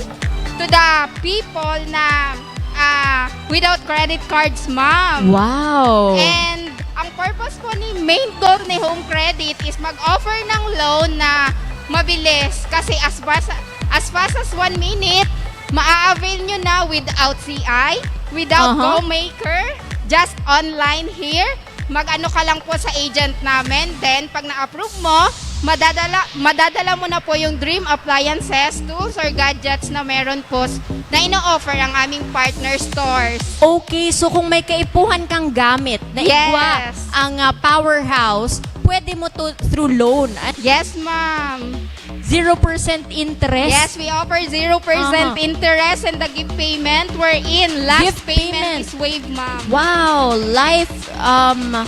to the people na ah, without credit cards, ma'am. Wow! And ang purpose po ni main goal ni Home Credit is mag-offer ng loan na mabilis kasi as fast, as fast as one minute, maa-avail nyo na without C I, without Aha. go maker, just online here. Mag-ano ka lang po sa agent namin. Then, pag na-approve mo, madadala, madadala mo na po yung dream appliances, tools, or gadgets na meron po s- na ino-offer ang aming partner stores. Okay, so kung may kaipuhan kang gamit na igwa Yes. ang ah, Powerhouse, pwede mo to through loan. At Yes, ma'am. zero percent interest. Yes, we offer zero percent Aha. interest and the gift payment wherein last Gift payment, payment. is waived, ma'am. Wow, life, um,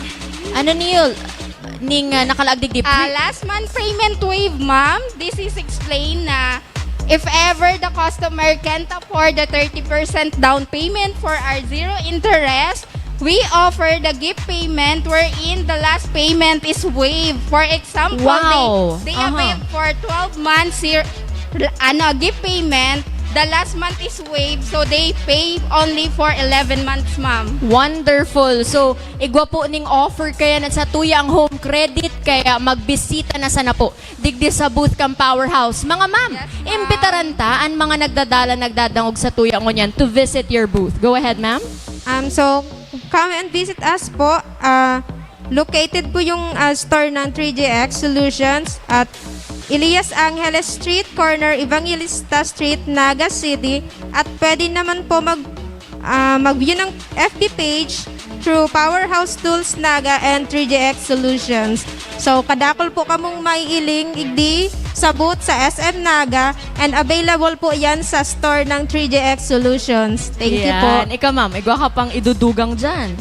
ano niyo, ning, ah, nakalaag digdi? Ah, last month payment waive, ma'am. This is explained na if ever the customer can't afford the thirty percent down payment for our zero interest, we offer the gift payment wherein the last payment is waived. For example, Wow. they, they Aha. avail for twelve months, zero, ano, gift payment, the last month is waived, so they pay only for eleven months, ma'am. Wonderful. So, igwa po ning offer kaya na sa tuyang home credit, kaya magbisita na sana po digdi sa booth kan Powerhouse. Mga ma'am, Yes, ma'am. imbitaran ta an mga nagdadala, nagdadangog sa tuya ngunyan to visit your booth. Go ahead, ma'am. Um, so, come and visit us po. Ah, located po yung, ah, store ng three G X Solutions at Elias Angeles Street, corner Evangelista Street, Naga City. At pwede naman po mag, ah, mag-view ng F B page through Powerhouse Tools Naga and three G X Solutions. So, kadakol po kamong maiiling igdi sa booth sa S M Naga and available po yan sa store ng three G X Solutions. Thank you po. Yan. Ikaw, ma'am, igwa ka pang idudugang dyan.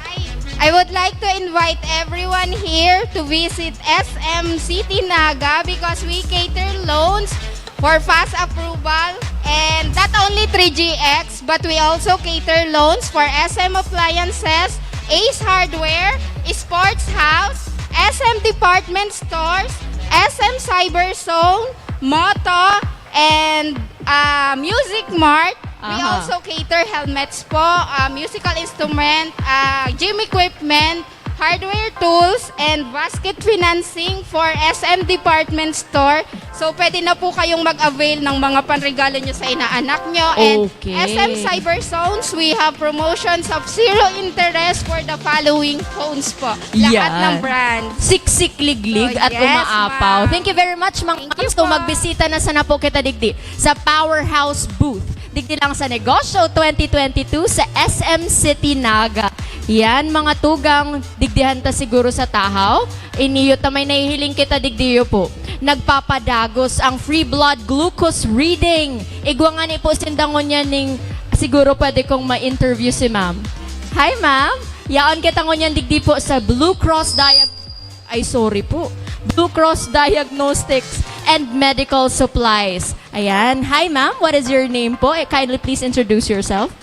I, I would like to invite everyone here to visit S M City Naga because we cater loans for fast approval and not only three G X, but we also cater loans for S M Appliances, Ace Hardware, Sports House, S M Department Stores, S M Cyber Zone, Moto, and, ah, Music Mart. We Aha. also cater helmets po, ah, musical instrument, ah, gym equipment, hardware tools, and basket financing for S M Department Store. So, pwede na po kayong mag-avail ng mga panregalo nyo sa inaanak nyo. And Okay. S M Cyber Zones, we have promotions of zero interest for the following phones po. Lahat Yan. ng brands. Siksik, liglig, Oh, at yes, umaapaw. ma'am. Thank you very much, mga Thank you ma'am. So, po. magbisita na sana po kita digdi sa Powerhouse Booth. Digdi lang sa Negosyo twenty twenty-two sa S M City Naga. Yan, mga tugang, digdihan ta siguro sa Tahaw. Iniyo ta may nahihiling kita digdiyo po. Nagpapadagos ang free blood glucose reading. Igwa ngani po sinda ngunyan ning siguro pwede kong ma-interview si ma'am. Hi, ma'am. Yaon kita ngunyan digdi po sa Blue Cross Diag-, ay, sorry po. Blue Cross Diagnostics and Medical Supplies. Ayan. Hi, ma'am. What is your name po? Eh, kindly please introduce yourself.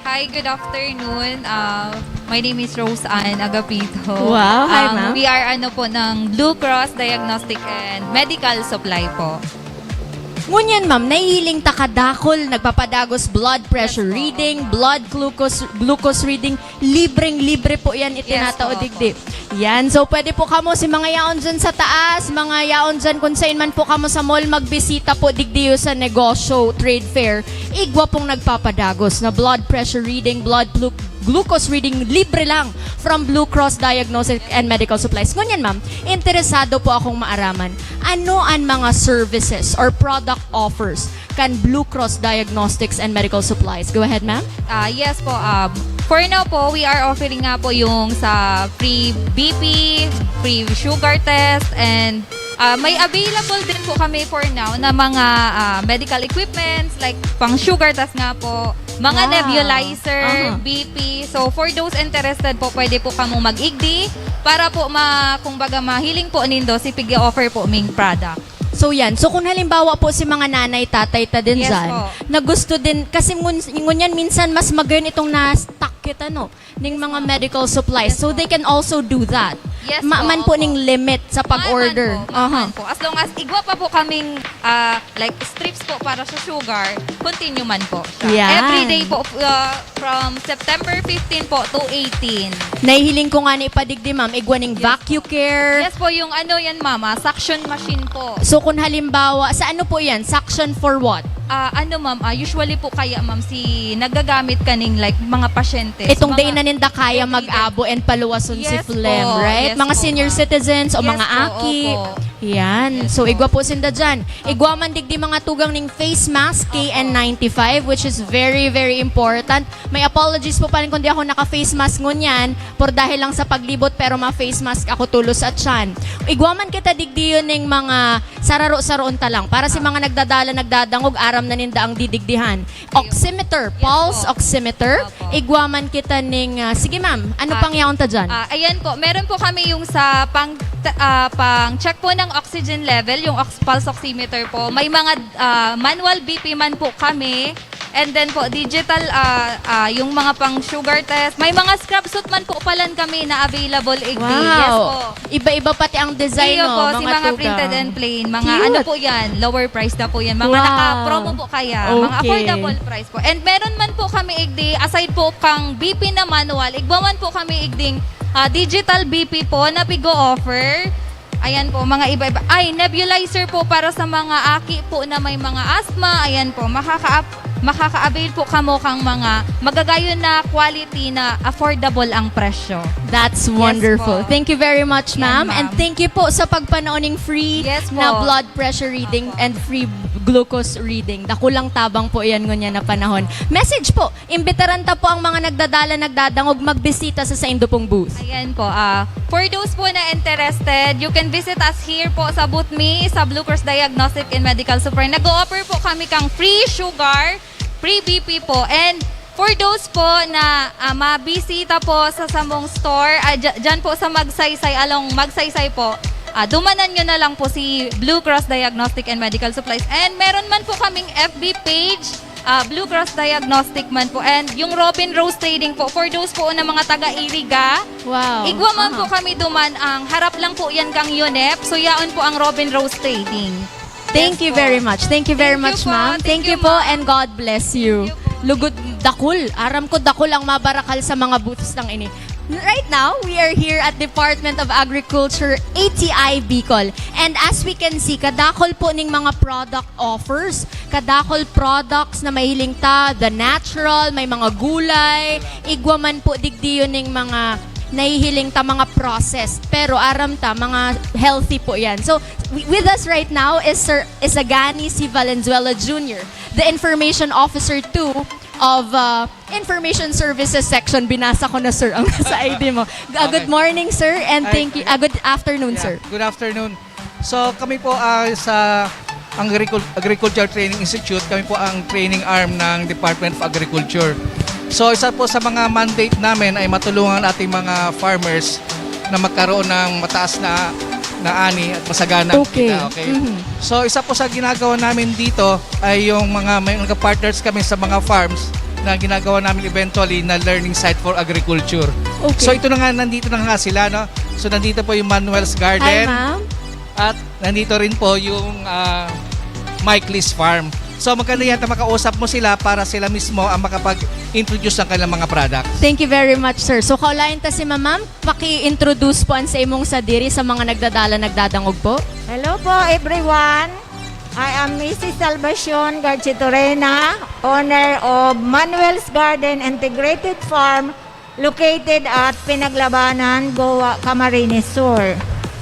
Hi, good afternoon. Uh, my name is Rose Ann Agapito. Wow, hi, Um, ma'am. we are ano po ng Blue Cross Diagnostic and Medical Supply po. Ngunyan, ma'am, nahihiling ta kadakol, nagpapadagos blood pressure Yes po. reading, blood glucose, glucose reading, libreng-libre po yan Yes itinatao po, digdi. Yan. So, pwede po kamo si mga yaon dyan sa taas, mga yaon dyan kung saan man po kamo sa mall, magbisita po digdiyo sa negosyo, trade fair. Igwa pong nagpapadagos na blood pressure reading, blood glu-, glucose reading, libre lang from Blue Cross Diagnostic and Medical Supplies. Ngunyan, ma'am, interesado po akong maaraman, ano an mga services or product offers kan Blue Cross Diagnostics and Medical Supplies? Go ahead, ma'am. Ah, yes po, um, for now po, we are offering nga po yung sa free B P, free sugar test, and, ah, may available din po kami for now na mga, ah, medical equipments like pang sugar test nga po, mga Wow. nebulizer, Aha. B P. So, for those interested po, pwede po kamong mag-igdi para po ma-, kumbaga, mahiling po nindo si pig-offer po ming product. So, yan. So, kung halimbawa po si mga nanay, tatay ta din Yes dyan, po. na gusto din, kasi ngun-, ngunyan minsan mas magayon itong na-stock kita, no? Ning Yes mga po. medical supplies. Yes So, po. they can also do that. Yes Ma-, po, man po opo. ning limit sa Man, man pag-order. po, man, Aha. man po. As long as igwa pa po kaming, ah, like, strips po para sa sugar, continue man po siya. Yan. Every day po, uh, from September fifteen po to eighteen. Nahihiling ko nga ni padigdi, ma'am, igwa ning Yes. vacuum care. Yes po, yung ano yan, ma'am, ah, suction machine po. So, kung halimbawa, sa ano po yan? Suction for what? Ah, ano, ma'am, ah, usually po kaya, ma'am, si nagagamit kaning, like, mga pasyente. Itong Mga day na ninda kaya everyday. mag-abo and paluwason si Yes phlegm, po. right? Yes Mga po, senior ma'am. citizens o Yes mga po, aki. opo. Yan. So, igwa po sinda dyan. Igwa man digdi mga tugang ning face mask, K N ninety-five, which is very, very important. May apologies po pala kung di ako naka-face mask ngunyan, por dahil lang sa paglibot, pero ma-face mask ako tulos at siyan. Igwa man kita digdi yun ning mga sararo-saroon ta lang. Para si mga nagdadala, nagdadangog, aram na ninda ang didigdihan. Oximeter, Yes pulse po. oximeter. Opo. Igwa man kita ning, ah, sige ma'am, ano Ah, pang yaon ta dyan? Ah, ayan po, meron po kami yung sa pang, ah, pang check po ng oxygen level, yung ox-, pulse oximeter po. May mga, ah, manual B P man po kami. And then po, digital, ah, ah, yung mga pang sugar test. May mga scrub suit man po palan kami na available, igdi. Yes Wow. po. Iba-iba pati ang design, Iyo no? po, si Mga mga tugang. printed and plain. Mga Cute. ano po yan, lower price na po yan. Mga Wow. naka-promo po kaya. Mga Okay. affordable price po. And meron man po kami, igdi, aside po kang B P na manual, igwa man po kami, igding, ah, digital B P po na pigo-offer. Ayan po, mga iba-iba. Ay, nebulizer po para sa mga aki po na may mga asthma. Ayan po, makaka-, makaka-avail po kamo kang mga magagayon na quality na affordable ang presyo. That's Yes wonderful. po. Thank you very much, Yan, ma'am. And ma'am. thank you po sa pagpanaon ng free Yes na po. blood pressure reading Opo. and free glucose reading. Dakulang tabang po iyan ngunyan na panahon. Message po, imbitaran ta po ang mga nagdadala, nagdadangog, magbisita sa saindo pong booth. Ayan po, ah, for those po na interested, you can visit us here po sa booth mi, sa Blue Cross Diagnostic and Medical Supply. Nag-o-offer po kami kang free sugar, free B P po, and for those po na, ah, mabisita po sa samong store, ah, dya-, dyan po sa Magsaysay, along Magsaysay po, ah, dumanan nyo na lang po si Blue Cross Diagnostic and Medical Supplies. And meron man po kaming F B page, ah, Blue Cross Diagnostic man po. And yung Robin Rose Trading po, for those po na mga taga-Iriga, Wow. igwa man Aha. po kami duman, ang harap lang po yan kang UNEP. So, yaon po ang Robin Rose Trading. Thank Yes you po. very much. Thank you very Thank you much, po. ma'am. Thank Thank you you po po. and God bless you. Thank you po. Lugod, dakul. Aram ko, dakul ang mabarakal sa mga booths ng ini. Right now, we are here at Department of Agriculture, A T I Bicol. And as we can see, kadakol po ning mga product offers, kadakol products na mahiling ta, the natural, may mga gulay, igwa man po digdiyon ning mga nahihiling ta, mga processed. Pero aram ta, mga healthy po yan. So, wi-, with us right now is Sir Isagani C. Valenzuela Junior, the Information Officer two of, uh, Information Services Section. Binasa ko na, sir, ang nasa I D mo. Ah, good Okay. morning, sir, and Hi. thank you. Ah, good afternoon, Yeah, sir. good afternoon. So, kami po, ah, sa Agricul-, Agriculture Training Institute, kami po ang training arm ng Department of Agriculture. So, isa po sa mga mandate namin ay matulungan ating mga farmers na magkaroon ng mataas na, na ani at masaganang Okay. kita, okay? Mhm. So, isa po sa ginagawa namin dito ay yung mga, may mga partners kami sa mga farms na ginagawa namin eventually na learning site for agriculture. Okay. So, ito na nga, nandito na nga sila, no? So, nandito po yung Manuel's Hi, Garden. ma'am. At nandito rin po yung, ah, Mike Lee's Farm. So, maganda yata makausap mo sila para sila mismo ang makapag-introduce ng kanilang mga products. Thank you very much, sir. So, kaulayan ta si ma'am. Paki-introduce po an sa imong sadiri sa mga nagdadala, nagdadangog po. Hello po, everyone. I am Missus Salvacion Garchitorena, owner of Manuel's Garden Integrated Farm, located at Pinaglabanan, Goa, Camarines Sur.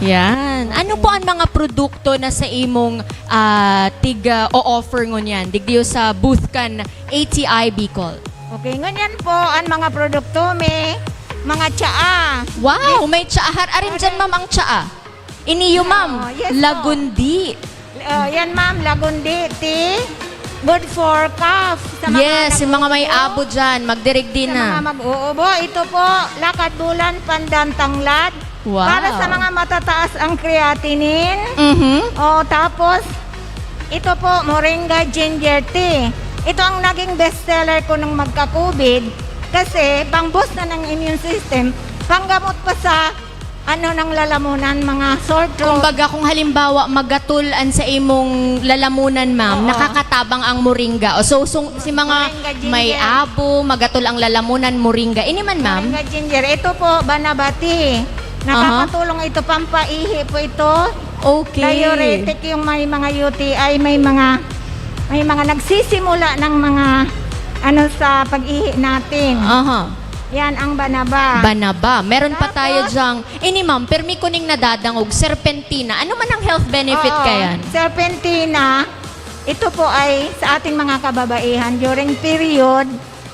Yan. Ano po ang mga produkto na sa imong, ah, tig, ah, o-offer ngunyan? Digdiyo sa booth kan A T I Bicol. Okay, ngunyan po, ang mga produkto may mga tsaa. Wow, Yes. may tsaa. Har-, arin dyan, ma'am, ang tsaa? Iniyo, ma'am. Oo, yes po. Lagundi. Oh, yan, ma'am, Lagundi tea. Good for cough. Sa mga Yes, yung mga may nag-ubo. abo dyan, magdirigdi Sa na. mga mag-uubo, ito po, Lakad Bulan, Pandan Tanglad. Wow. Para sa mga matataas ang creatinine. Mhm. Oh, tapos, ito po, Moringa Ginger Tea. Ito ang naging bestseller ko nung magka-COVID. Kasi, pang-boost na ng immune system, panggamot pa sa, ano, ng lalamunan, mga sore throat. Kumbaga, kung halimbawa, magatol an sa imong lalamunan, ma'am, Oo. nakakatabang ang moringa. O, so, so, si mga Moringa ginger. may abo, magatol ang lalamunan, moringa. Ini man, ma'am? Moringa ginger. Ito po, banabati. Aha. Nakakatulong ito, pampaihi po ito. Okay. Diuretic yung may mga U T I, may mga, may mga nagsisimula ng mga, ano, sa pag-ihi natin. Aha. Yan ang banaba. Banaba. Meron pa tayo Tapos? Dyang, ini ma'am, permi ko ning nadadangog, serpentina. Ano man ang health benefit Oo. kayan? Serpentina, ito po ay sa ating mga kababaihan during period.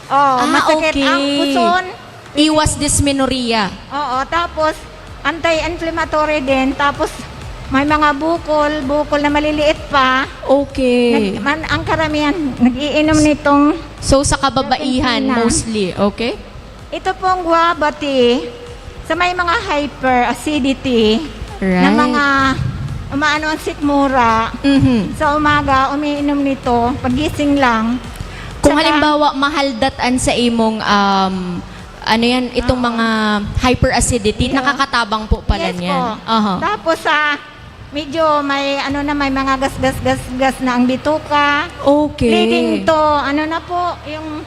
Oh, Ah, masakit okay. ang puson. Iwas dysmenorrhea. Oo, tapos anti-inflammatory din. Tapos may mga bukol, bukol na maliliit pa. Okay. Nag, man, ang karamihan, nag-iinom nitong So, sa kababaihan, Serpentina. mostly. Okay? Ito pong guava tea, sa may mga hyperacidity na Right. mga umaano ang sikmura, Mhm. sa umaga, umiinom nito, pagising lang. Kung Tsaka- halimbawa, mahaldat an sa imong, um, ano yan, itong Oo. mga hyperacidity, Yeah. nakakatabang po pala Yes niyan. po. Aha. Tapos sa medyo may ano na, may mga gas-gas-gas-gas na ang bituka. Okay. Leading to, ano na po, yung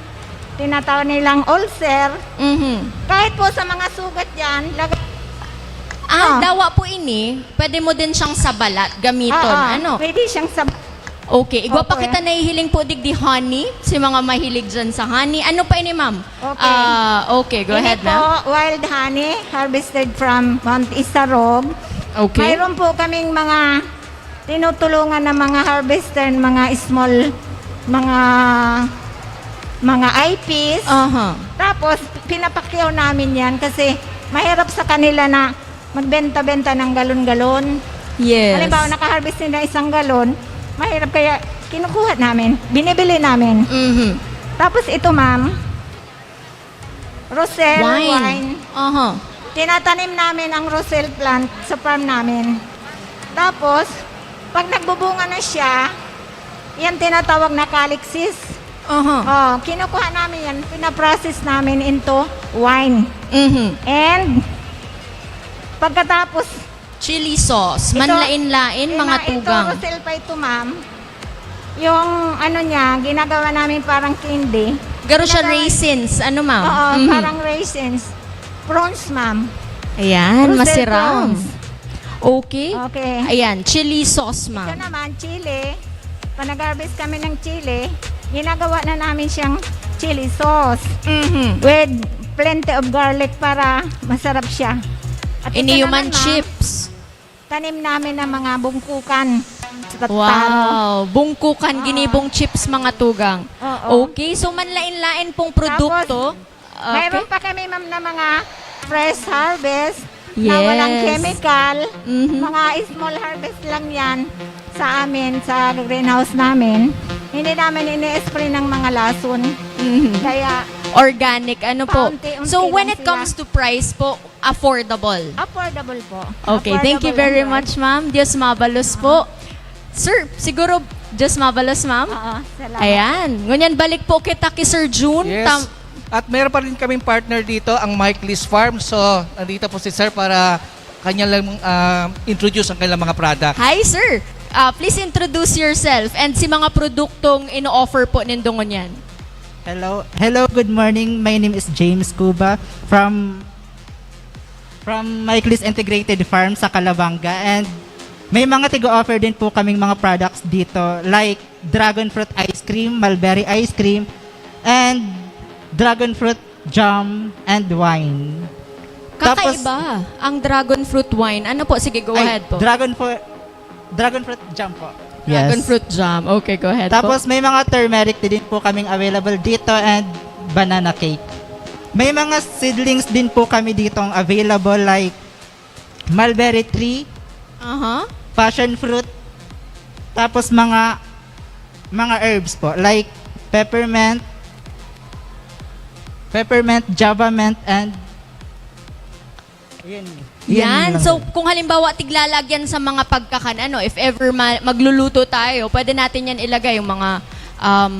tinatawag nilang ulcer. Mhm. Kahit po sa mga sugat yan, lagay Ah, Ah. dawa po ini, pwede mo din siyang sa balat gamiton. Oo, Ano? Pwede siyang sa... Okay, igwa pa Okay. Kita nahihiling po digdi honey, si mga mahilig dyan sa honey. Ano pa ini, ma'am? Okay. Ah, okay, go Ini ahead, po, ma'am. Wild honey, harvested from Mount Isarog. Okay. Mayroon po kaming mga tinutulungan ng mga harvester, mga small, mga mga I Ps. Aha. Tapos, pinapakyaw namin yan kasi mahirap sa kanila na magbenta-benta ng galon-galon. Yes. Halimbawa, nakaharvest nila isang galon, mahirap kaya kinukuha namin, binibili namin. Mhm. Tapos ito, ma'am, Roselle Wine. wine. Aha. Tinatanim namin ang Roselle plant sa farm namin. Tapos, pag nagbubunga na siya, yan tinatawag na calyxis. Aha. Oh, kinukuha namin yan, pinaprocess namin into wine. Mhm. And pagkatapos, Chili sauce, ito, manlain-lain, eh, mga na, tugang. Ito, Roselle pa ito, ma'am. Yung ano niya, ginagawa namin parang candy. Garo siya Ginagawa- raisins, ano, ma'am? Oo, Mhm. Parang raisins. Prawns, ma'am. Ayan, Roselle masiram. prawns. Okay. Okay. Ayan, chili sauce, Ito ma'am. Naman, chili. Pag nag-harvest kami ng chili, ginagawa na namin siyang chili sauce Mhm. with plenty of garlic para masarap siya. At ito Ini human naman, ma'am, chips. Tanim namin ng mga bungkukan. Sa tataro. Wow, bungkukan, Oo. ginibong chips, mga tugang. Oo. Okay, so manlain-lain pong produkto. Mayroon Okay. pa kami, ma'am, na mga fresh harvest na walang Yes. chemical. Mhm. Mga small harvest lang yan sa amin, sa greenhouse namin. Hindi namin ini-spray ng mga lason. Mhm. Kaya, Organic, ano po? Paunti-unti So, when lang it comes sila. To price po, affordable. Affordable po. Okay, thank you Affordable very ang much, ma'am. Diyos mabalos po. Sir, siguro, Diyos mabalos, ma'am? Oo, salamat. Ayan. Ngunyan, balik po kita kay Sir June. Yes. Tam- At meron pa rin kaming partner dito, ang Mike Liz Farm. So, nandito po si Sir para kanya lang ah, introduce ang kanilang mga product. Hi, sir. Ah, please introduce yourself and si mga produktong ino-offer po nindo ngunyan. Hello, hello, good morning. My name is James Cuba from from Michaelis Integrated Farm sa Calabanga, and may mga tigo-offer din po kaming mga products dito, like dragon fruit ice cream, mulberry ice cream, and dragon fruit jam and wine. Tapos- Kakaiba ang dragon fruit wine. Ano po? Sige, go Ay, ahead po. Dragon fruit, dragon fruit jam po. Dragon Yes. Fruit jam. Okay, go ahead Tapos po. May mga turmeric tea din po kaming available dito and banana cake. May mga seedlings din po kami ditong available, like mulberry tree, Aha. passion fruit, tapos mga mga herbs po, like peppermint, peppermint, java mint, and yun. Yan. lang So, din. Kung halimbawa, tiglalagyan sa mga pagkakan, ano, if ever ma- magluluto tayo, pwede natin yan ilagay, yung mga, um,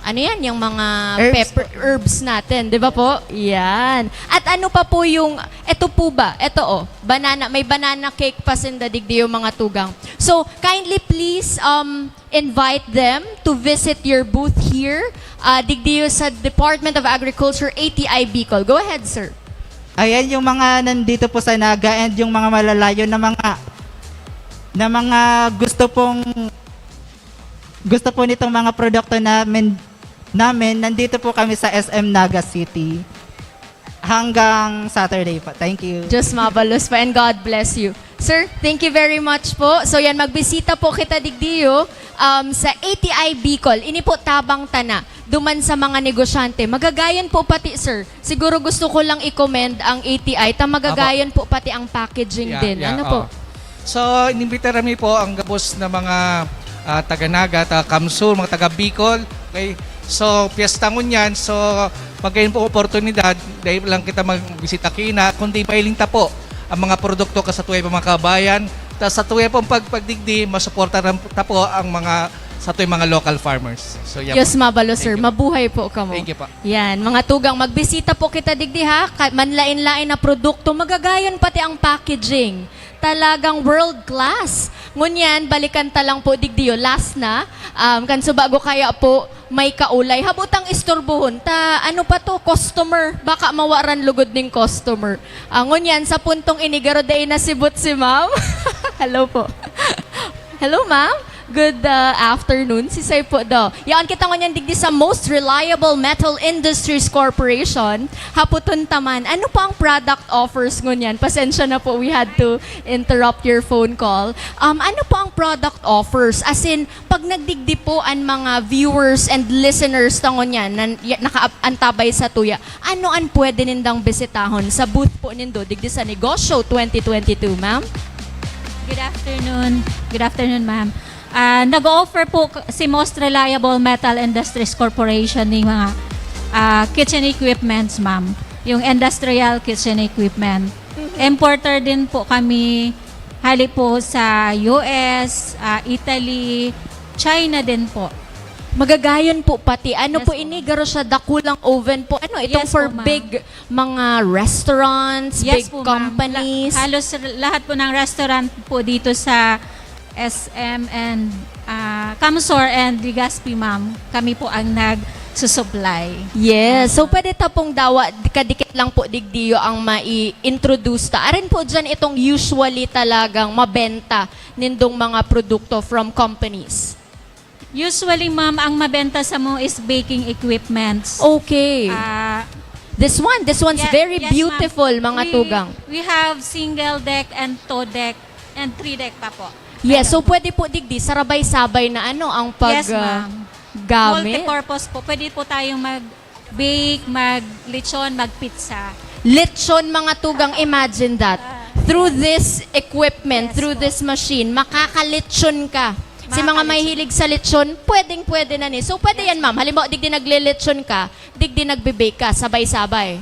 ano yan, yung mga Herbs pepper, herbs natin, di ba po? Yan. At ano pa po yung, eto po ba? Eto, oh, banana, may banana cake pa sinda digdi yung mga tugang. So, kindly please, um, invite them to visit your booth here, uh, digdi sa Department of Agriculture, A T I Bicol. Go ahead, sir. Ayan yung mga nandito po sa Naga and yung mga malalayo na mga na mga gusto pong gusto po nitong mga produkto namin namin nandito po kami sa S M Naga City. Hanggang Saturday po. Thank you. Diyos mabalos po and God bless you. Sir, thank you very much po. So yan, magbisita po kita digdiyo um, sa A T I Bicol. Ini po tabang tana duman sa mga negosyante. Magagayon po pati, sir. Siguro gusto ko lang i-commend ang A T I. Ta magagayon po pati ang packaging Yeah, din. yeah, Ano po? oh. So, inimbitara mi po ang gabos na mga ah, taga Naga, taga Kamsur, mga taga Bicol. Okay? So, piyesta ngunyan. So, magayon po oportunidad. Dahil lang kita magbisita kina, kundi mailing ta po ang mga produkto ka sa tuway pa mga kabayan. Ta sa tuway pong pagpagdigdi, masuporta rin ta po ang mga sa tuway mga local farmers. So, yeah Diyos po. mabalo, sir. Thank you. Mabuhay po kamo. Thank you po. Yan, mga tugang, magbisita po kita digdi ha. Ka- Manlain-lain na produkto, magagayon pati ang packaging. Talagang world class. Ngunyan, balikan ta lang po digdiyo. Last na, um, kan subago kaya po may kaulay. Habutang istorbohon ta, ano pa to, customer, baka mawaran lugod ning customer. Ah, ngunyan, sa puntong ini, garo dai nasibot si ma'am. Hello po. Hello, ma'am. Good uh, afternoon. Sisay po daw. Yaon kita ngunyan digdi sa Most Reliable Metal Industries Corporation. Haputon ta man, ano po ang product offers ngunyan? Pasensya na po, we had to interrupt your phone call. Um, ano po ang product offers? As in, pag nagdigdi po ang mga viewers and listeners ta ngunyan na y- nakaantabay sa tuya, ano ang pwede nindang bisitahon sa booth po nindo digdi sa Negosyo twenty twenty-two, ma'am? Good afternoon. Good afternoon, ma'am. Ah, nag-o-offer po k- si Most Reliable Metal Industries Corporation ng mga ah, kitchen equipments, ma'am. Yung industrial kitchen equipment. Importer din po kami hali po sa U S, ah, Italy, China din po. Magagayon po pati. Ano Yes po po. Ini? Garo siya dakulang oven po. Ano itong Yes for po, ma'am. big mga restaurants, Yes big po, ma'am. companies? La- halos r- lahat po ng restaurant po dito sa S M and ah, Kamsor and Legazpi, ma'am. Kami po ang nagsusupply. Yes. So, pwede ta pong dawa, kadikit lang po digdiyo ang mai-introduce ta. Arin po dyan itong usually talagang mabenta nindong mga produkto from companies. Usually, ma'am, ang mabenta sa mo is baking equipments. Okay. Ah, This one, this one's yeah, very yes, beautiful, ma'am. mga We- tugang. We have single deck and two deck and three deck pa po. Yes, so Meron. Pwede po digdi, sarabay-sabay na ano ang pag Yes, ah, ma'am. gamit. Multi-purpose po. Pwede po tayong mag-bake, mag-lechon, mag-pizza. Lechon, mga tugang, imagine that. Through this equipment, Yes through po. This machine, makakalitson ka. Si mga Makakalitsyon. Mahilig sa lechon, pwedeng-pwede na ni. So, pwede Yes, yan, ma'am. Halimbawa, digdi naglilechon ka, digdi nagbe-bake ka, sabay-sabay.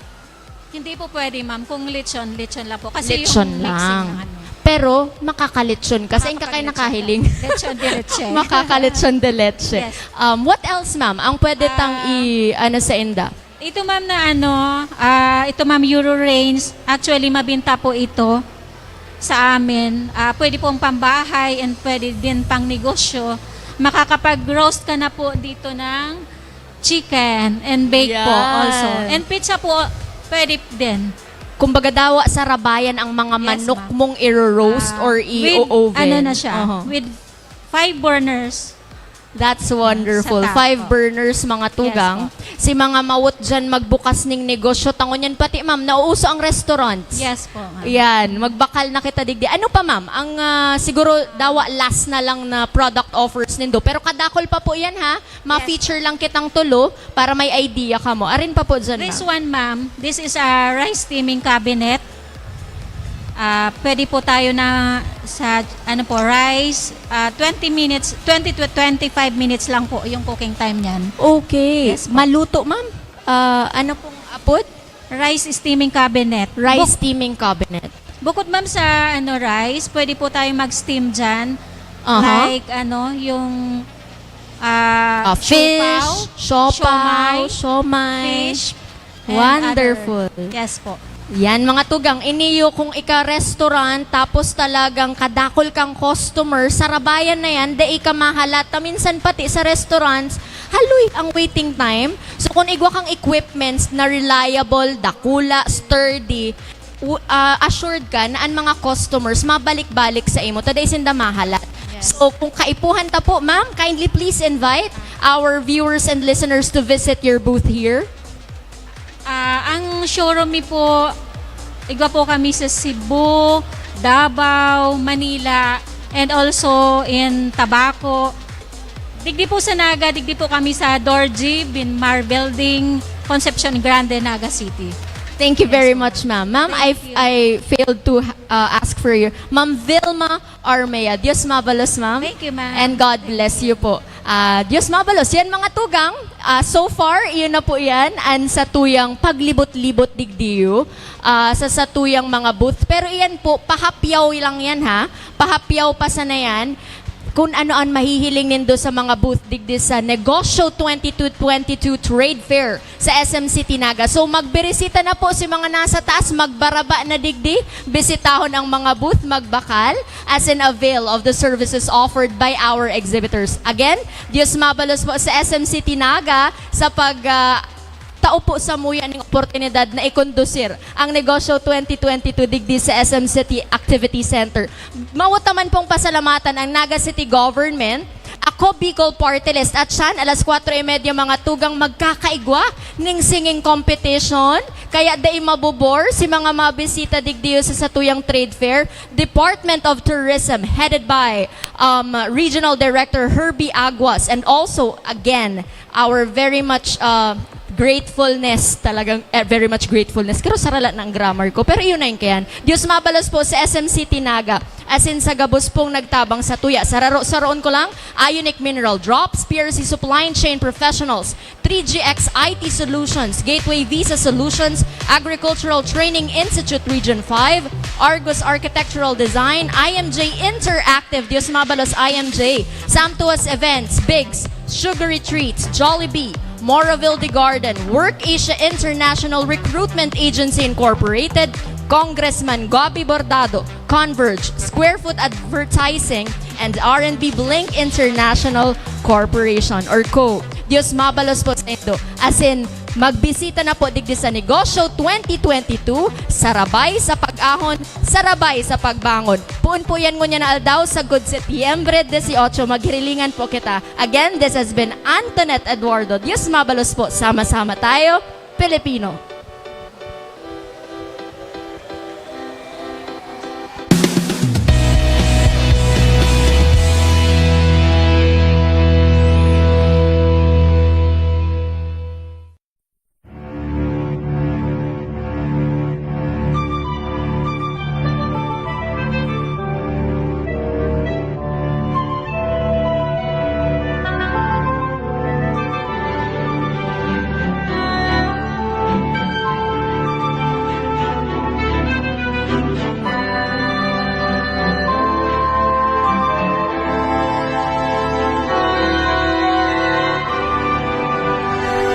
Hindi po pwede, ma'am. Kung lechon, lechon lang po. Kasi Lechon yung mixing lang. ng ano. Pero, makakalitson ka. Saan ka kayo Makakapag-lechon nakahiling? po. Lechon de leche. Makakalitson de leche. Yes. Um, what else, ma'am? Ang pwede tang Ah. i-, ano sa inda? Ito, ma'am, na ano, ah, ito, ma'am, Euro range. Actually, mabinta po ito sa amin. Ah, pwede pong pambahay and pwede din pang negosyo. Makakapag-roast ka na po dito ng chicken and bake po Yan. also. And pizza po, pwede din. Kumbaga dawa sa rabayan ang mga Yes, manok ma'am. mong iro-roast Ah, or with, i-oven. ano na siya, Aha. With five burners. That's wonderful. Sa top. Five burners, mga tugang. Yes, Si mga mawot dyan magbukas ning negosyo. Tangon yan pati, ma'am, nauuso ang restaurants. Yes po, ma'am. Yan, magbakal na kita digdi. Ano pa, ma'am? Ang ah, siguro dawa last na lang na product offers nindo. Pero kadakol pa po yan, ha? Ma-feature lang kitang tulo para may idea ka mo. Arin pa po dyan, This ma'am. One, ma'am, this is a rice steaming cabinet. Ah, pwede po tayo na sa, ano po, rice, ah, twenty minutes, twenty to twenty-five minutes lang po yung cooking time niyan. Okay. Yes po. Maluto, ma'am? Ah, ano pong apod? Rice steaming cabinet. Rice Buk- steaming cabinet. Bukod, ma'am, sa ano, rice, pwede po tayo mag-steam dyan. Aha. Like, ano, yung ah, Ah, fish, siopaw, siomai, siomai. Fish, and Wonderful. Other. Yes po. Yan, mga tugang, iniyo kung ika-restaurant, tapos talagang kadakol kang customer, sarabayan na yan, dai ka mahalat. Ta minsan pati sa restaurants, haloy ang waiting time. So kung igwa kang equipments na reliable, dakula, sturdy, u- ah, assured ka na ang mga customers mabalik-balik sa imo, ta dai sinda mahalat. Yes. So kung kaipuhan ta po, ma'am, kindly please invite our viewers and listeners to visit your booth here. Ah, ang Ang showroom mi po, igwa po kami sa Cebu, Davao, Manila, and also in Tabaco. Digdi po sa Naga, digdi po kami sa Dorji Bin Mar Building, Concepcion Grande, Naga City. Thank you very much, ma'am. Ma'am, I, I failed to uh, ask for your... Ma'am Vilma Armea. Diyos mabalos, ma'am. Thank you, ma'am. And God bless you po. Ah, Diyos mabalos. Yan, mga tugang. Ah, so far, iyon na po yan. Ang satuyang paglibot-libot digdiyo ah, sa satuyang mga booth. Pero iyan po, pahapyaw lang yan, ha. Pahapyaw pa sana yan. Kung ano ang mahihiling nindo sa mga booth digdi sa Negosyo twenty-two twenty-two Trade Fair sa S M City Naga. So magbirisita na po si mga nasa taas, magbaraba na digdi, bisitahon ang mga booth, magbakal, as in avail of the services offered by our exhibitors. Again, Diyos mabalos po sa S M City Naga sa pag ah, tao po samuya ning oportunidad na ikondusir ang Negosyo twenty twenty-two digdi sa S M City Activity Center. Mawot naman pong pasalamatan ang Naga City Government, Ako Bicol Party List, at siyan, alas kwatro y media, mga tugang, magkakaigwa ning singing competition. Kaya dai mabobore si mga mabisita digdiyo sa satuyang trade fair. Department of Tourism, headed by um, Regional Director Herbie Aguas, and also, again, our very much uh, gratefulness, talagang eh, very much gratefulness. Pero sarala na ang grammar ko. Pero iyon na yun kayan. Diyos mabalos po sa S M City Naga. As in, sa gabos pong nagtabang sa tuya. Sararo-saroon ko lang, Ionic Mineral Drops, P R C Supply Chain Professionals, three G X I T Solutions, Gateway Visa Solutions, Agricultural Training Institute Region five, Argus Architectural Design, I M J Interactive, Diyos mabalos I M J, Samtuas Events, Bigs, Sugary Treats, Jollibee, Moraville de Garden, Work Asia International Recruitment Agency Incorporated, Congressman Gobby Bordado, Converge, Square Foot Advertising, and R and B Blink International Corporation or Co. Diyos mabalos po sa indo. As in, magbisita na po digdi sa Negosyo twenty twenty-two, sarabay sa pag-ahon, sarabay sa pagbangon. Puon po yan ngunyan na aldaw, sagkod Setyembre dieciocho, maghirilingan po kita. Again, this has been Antoinette Eduardo. Diyos mabalos po, sama-sama tayo, Pilipino.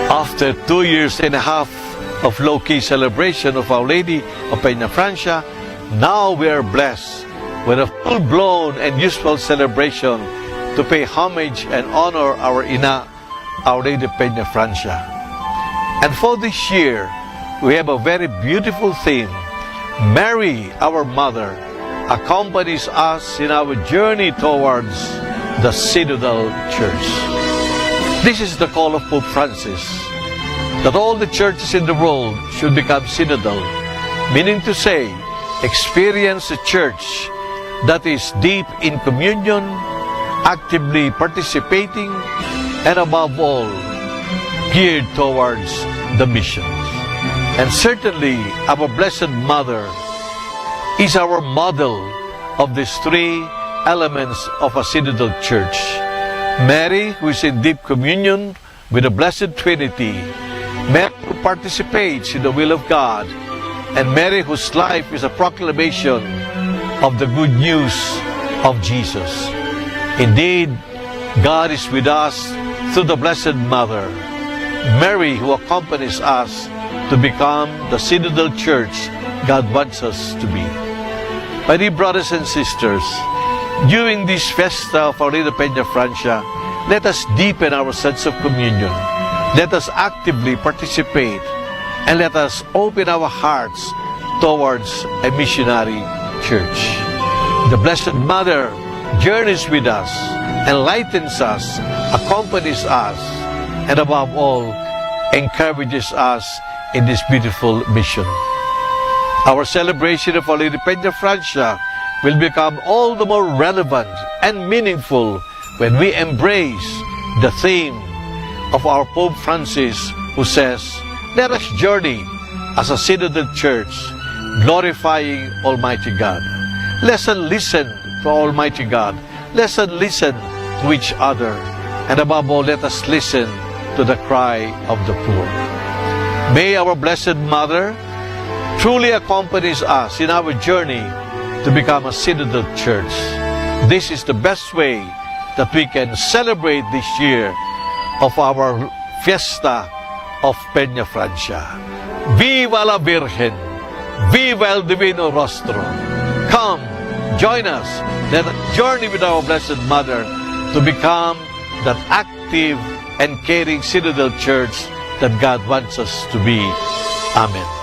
After two years and a half of low-key celebration of Our Lady of Peñafrancia, now we are blessed with a full-blown and usual celebration to pay homage and honor our Ina, Our Lady of Peñafrancia. And for this year, we have a very beautiful theme. Mary, our Mother, accompanies us in our journey towards the Synodal Church. This is the call of Pope Francis, that all the churches in the world should become synodal, meaning to say, experience a church that is deep in communion, actively participating, and above all, geared towards the mission. And certainly, our Blessed Mother is our model of these three elements of a synodal church. Mary, who is in deep communion with the Blessed Trinity, Mary who participates in the will of God, and Mary whose life is a proclamation of the good news of Jesus. Indeed, God is with us through the Blessed Mother, Mary, who accompanies us to become the synodal church God wants us to be. My dear brothers and sisters, during this Fiesta of Our Lady of Peñafrancia, let us deepen our sense of communion. Let us actively participate, and let us open our hearts towards a missionary church. The Blessed Mother journeys with us, enlightens us, accompanies us, and above all, encourages us in this beautiful mission. Our celebration of Our Lady Peña Francia will become all the more relevant and meaningful when we embrace the theme of our Pope Francis, who says, "Let us journey as a synodal church, glorifying Almighty God." Let us listen to Almighty God. Let us listen to each other. And above all, let us listen to the cry of the poor. May our Blessed Mother truly accompanies us in our journey to become a synodal church. This is the best way that we can celebrate this year of our Fiesta of Peña Francia. Viva la Virgen! Viva el Divino Rostro! Come, join us. Let us journey with our Blessed Mother to become that active and caring synodal church that God wants us to be. Amen.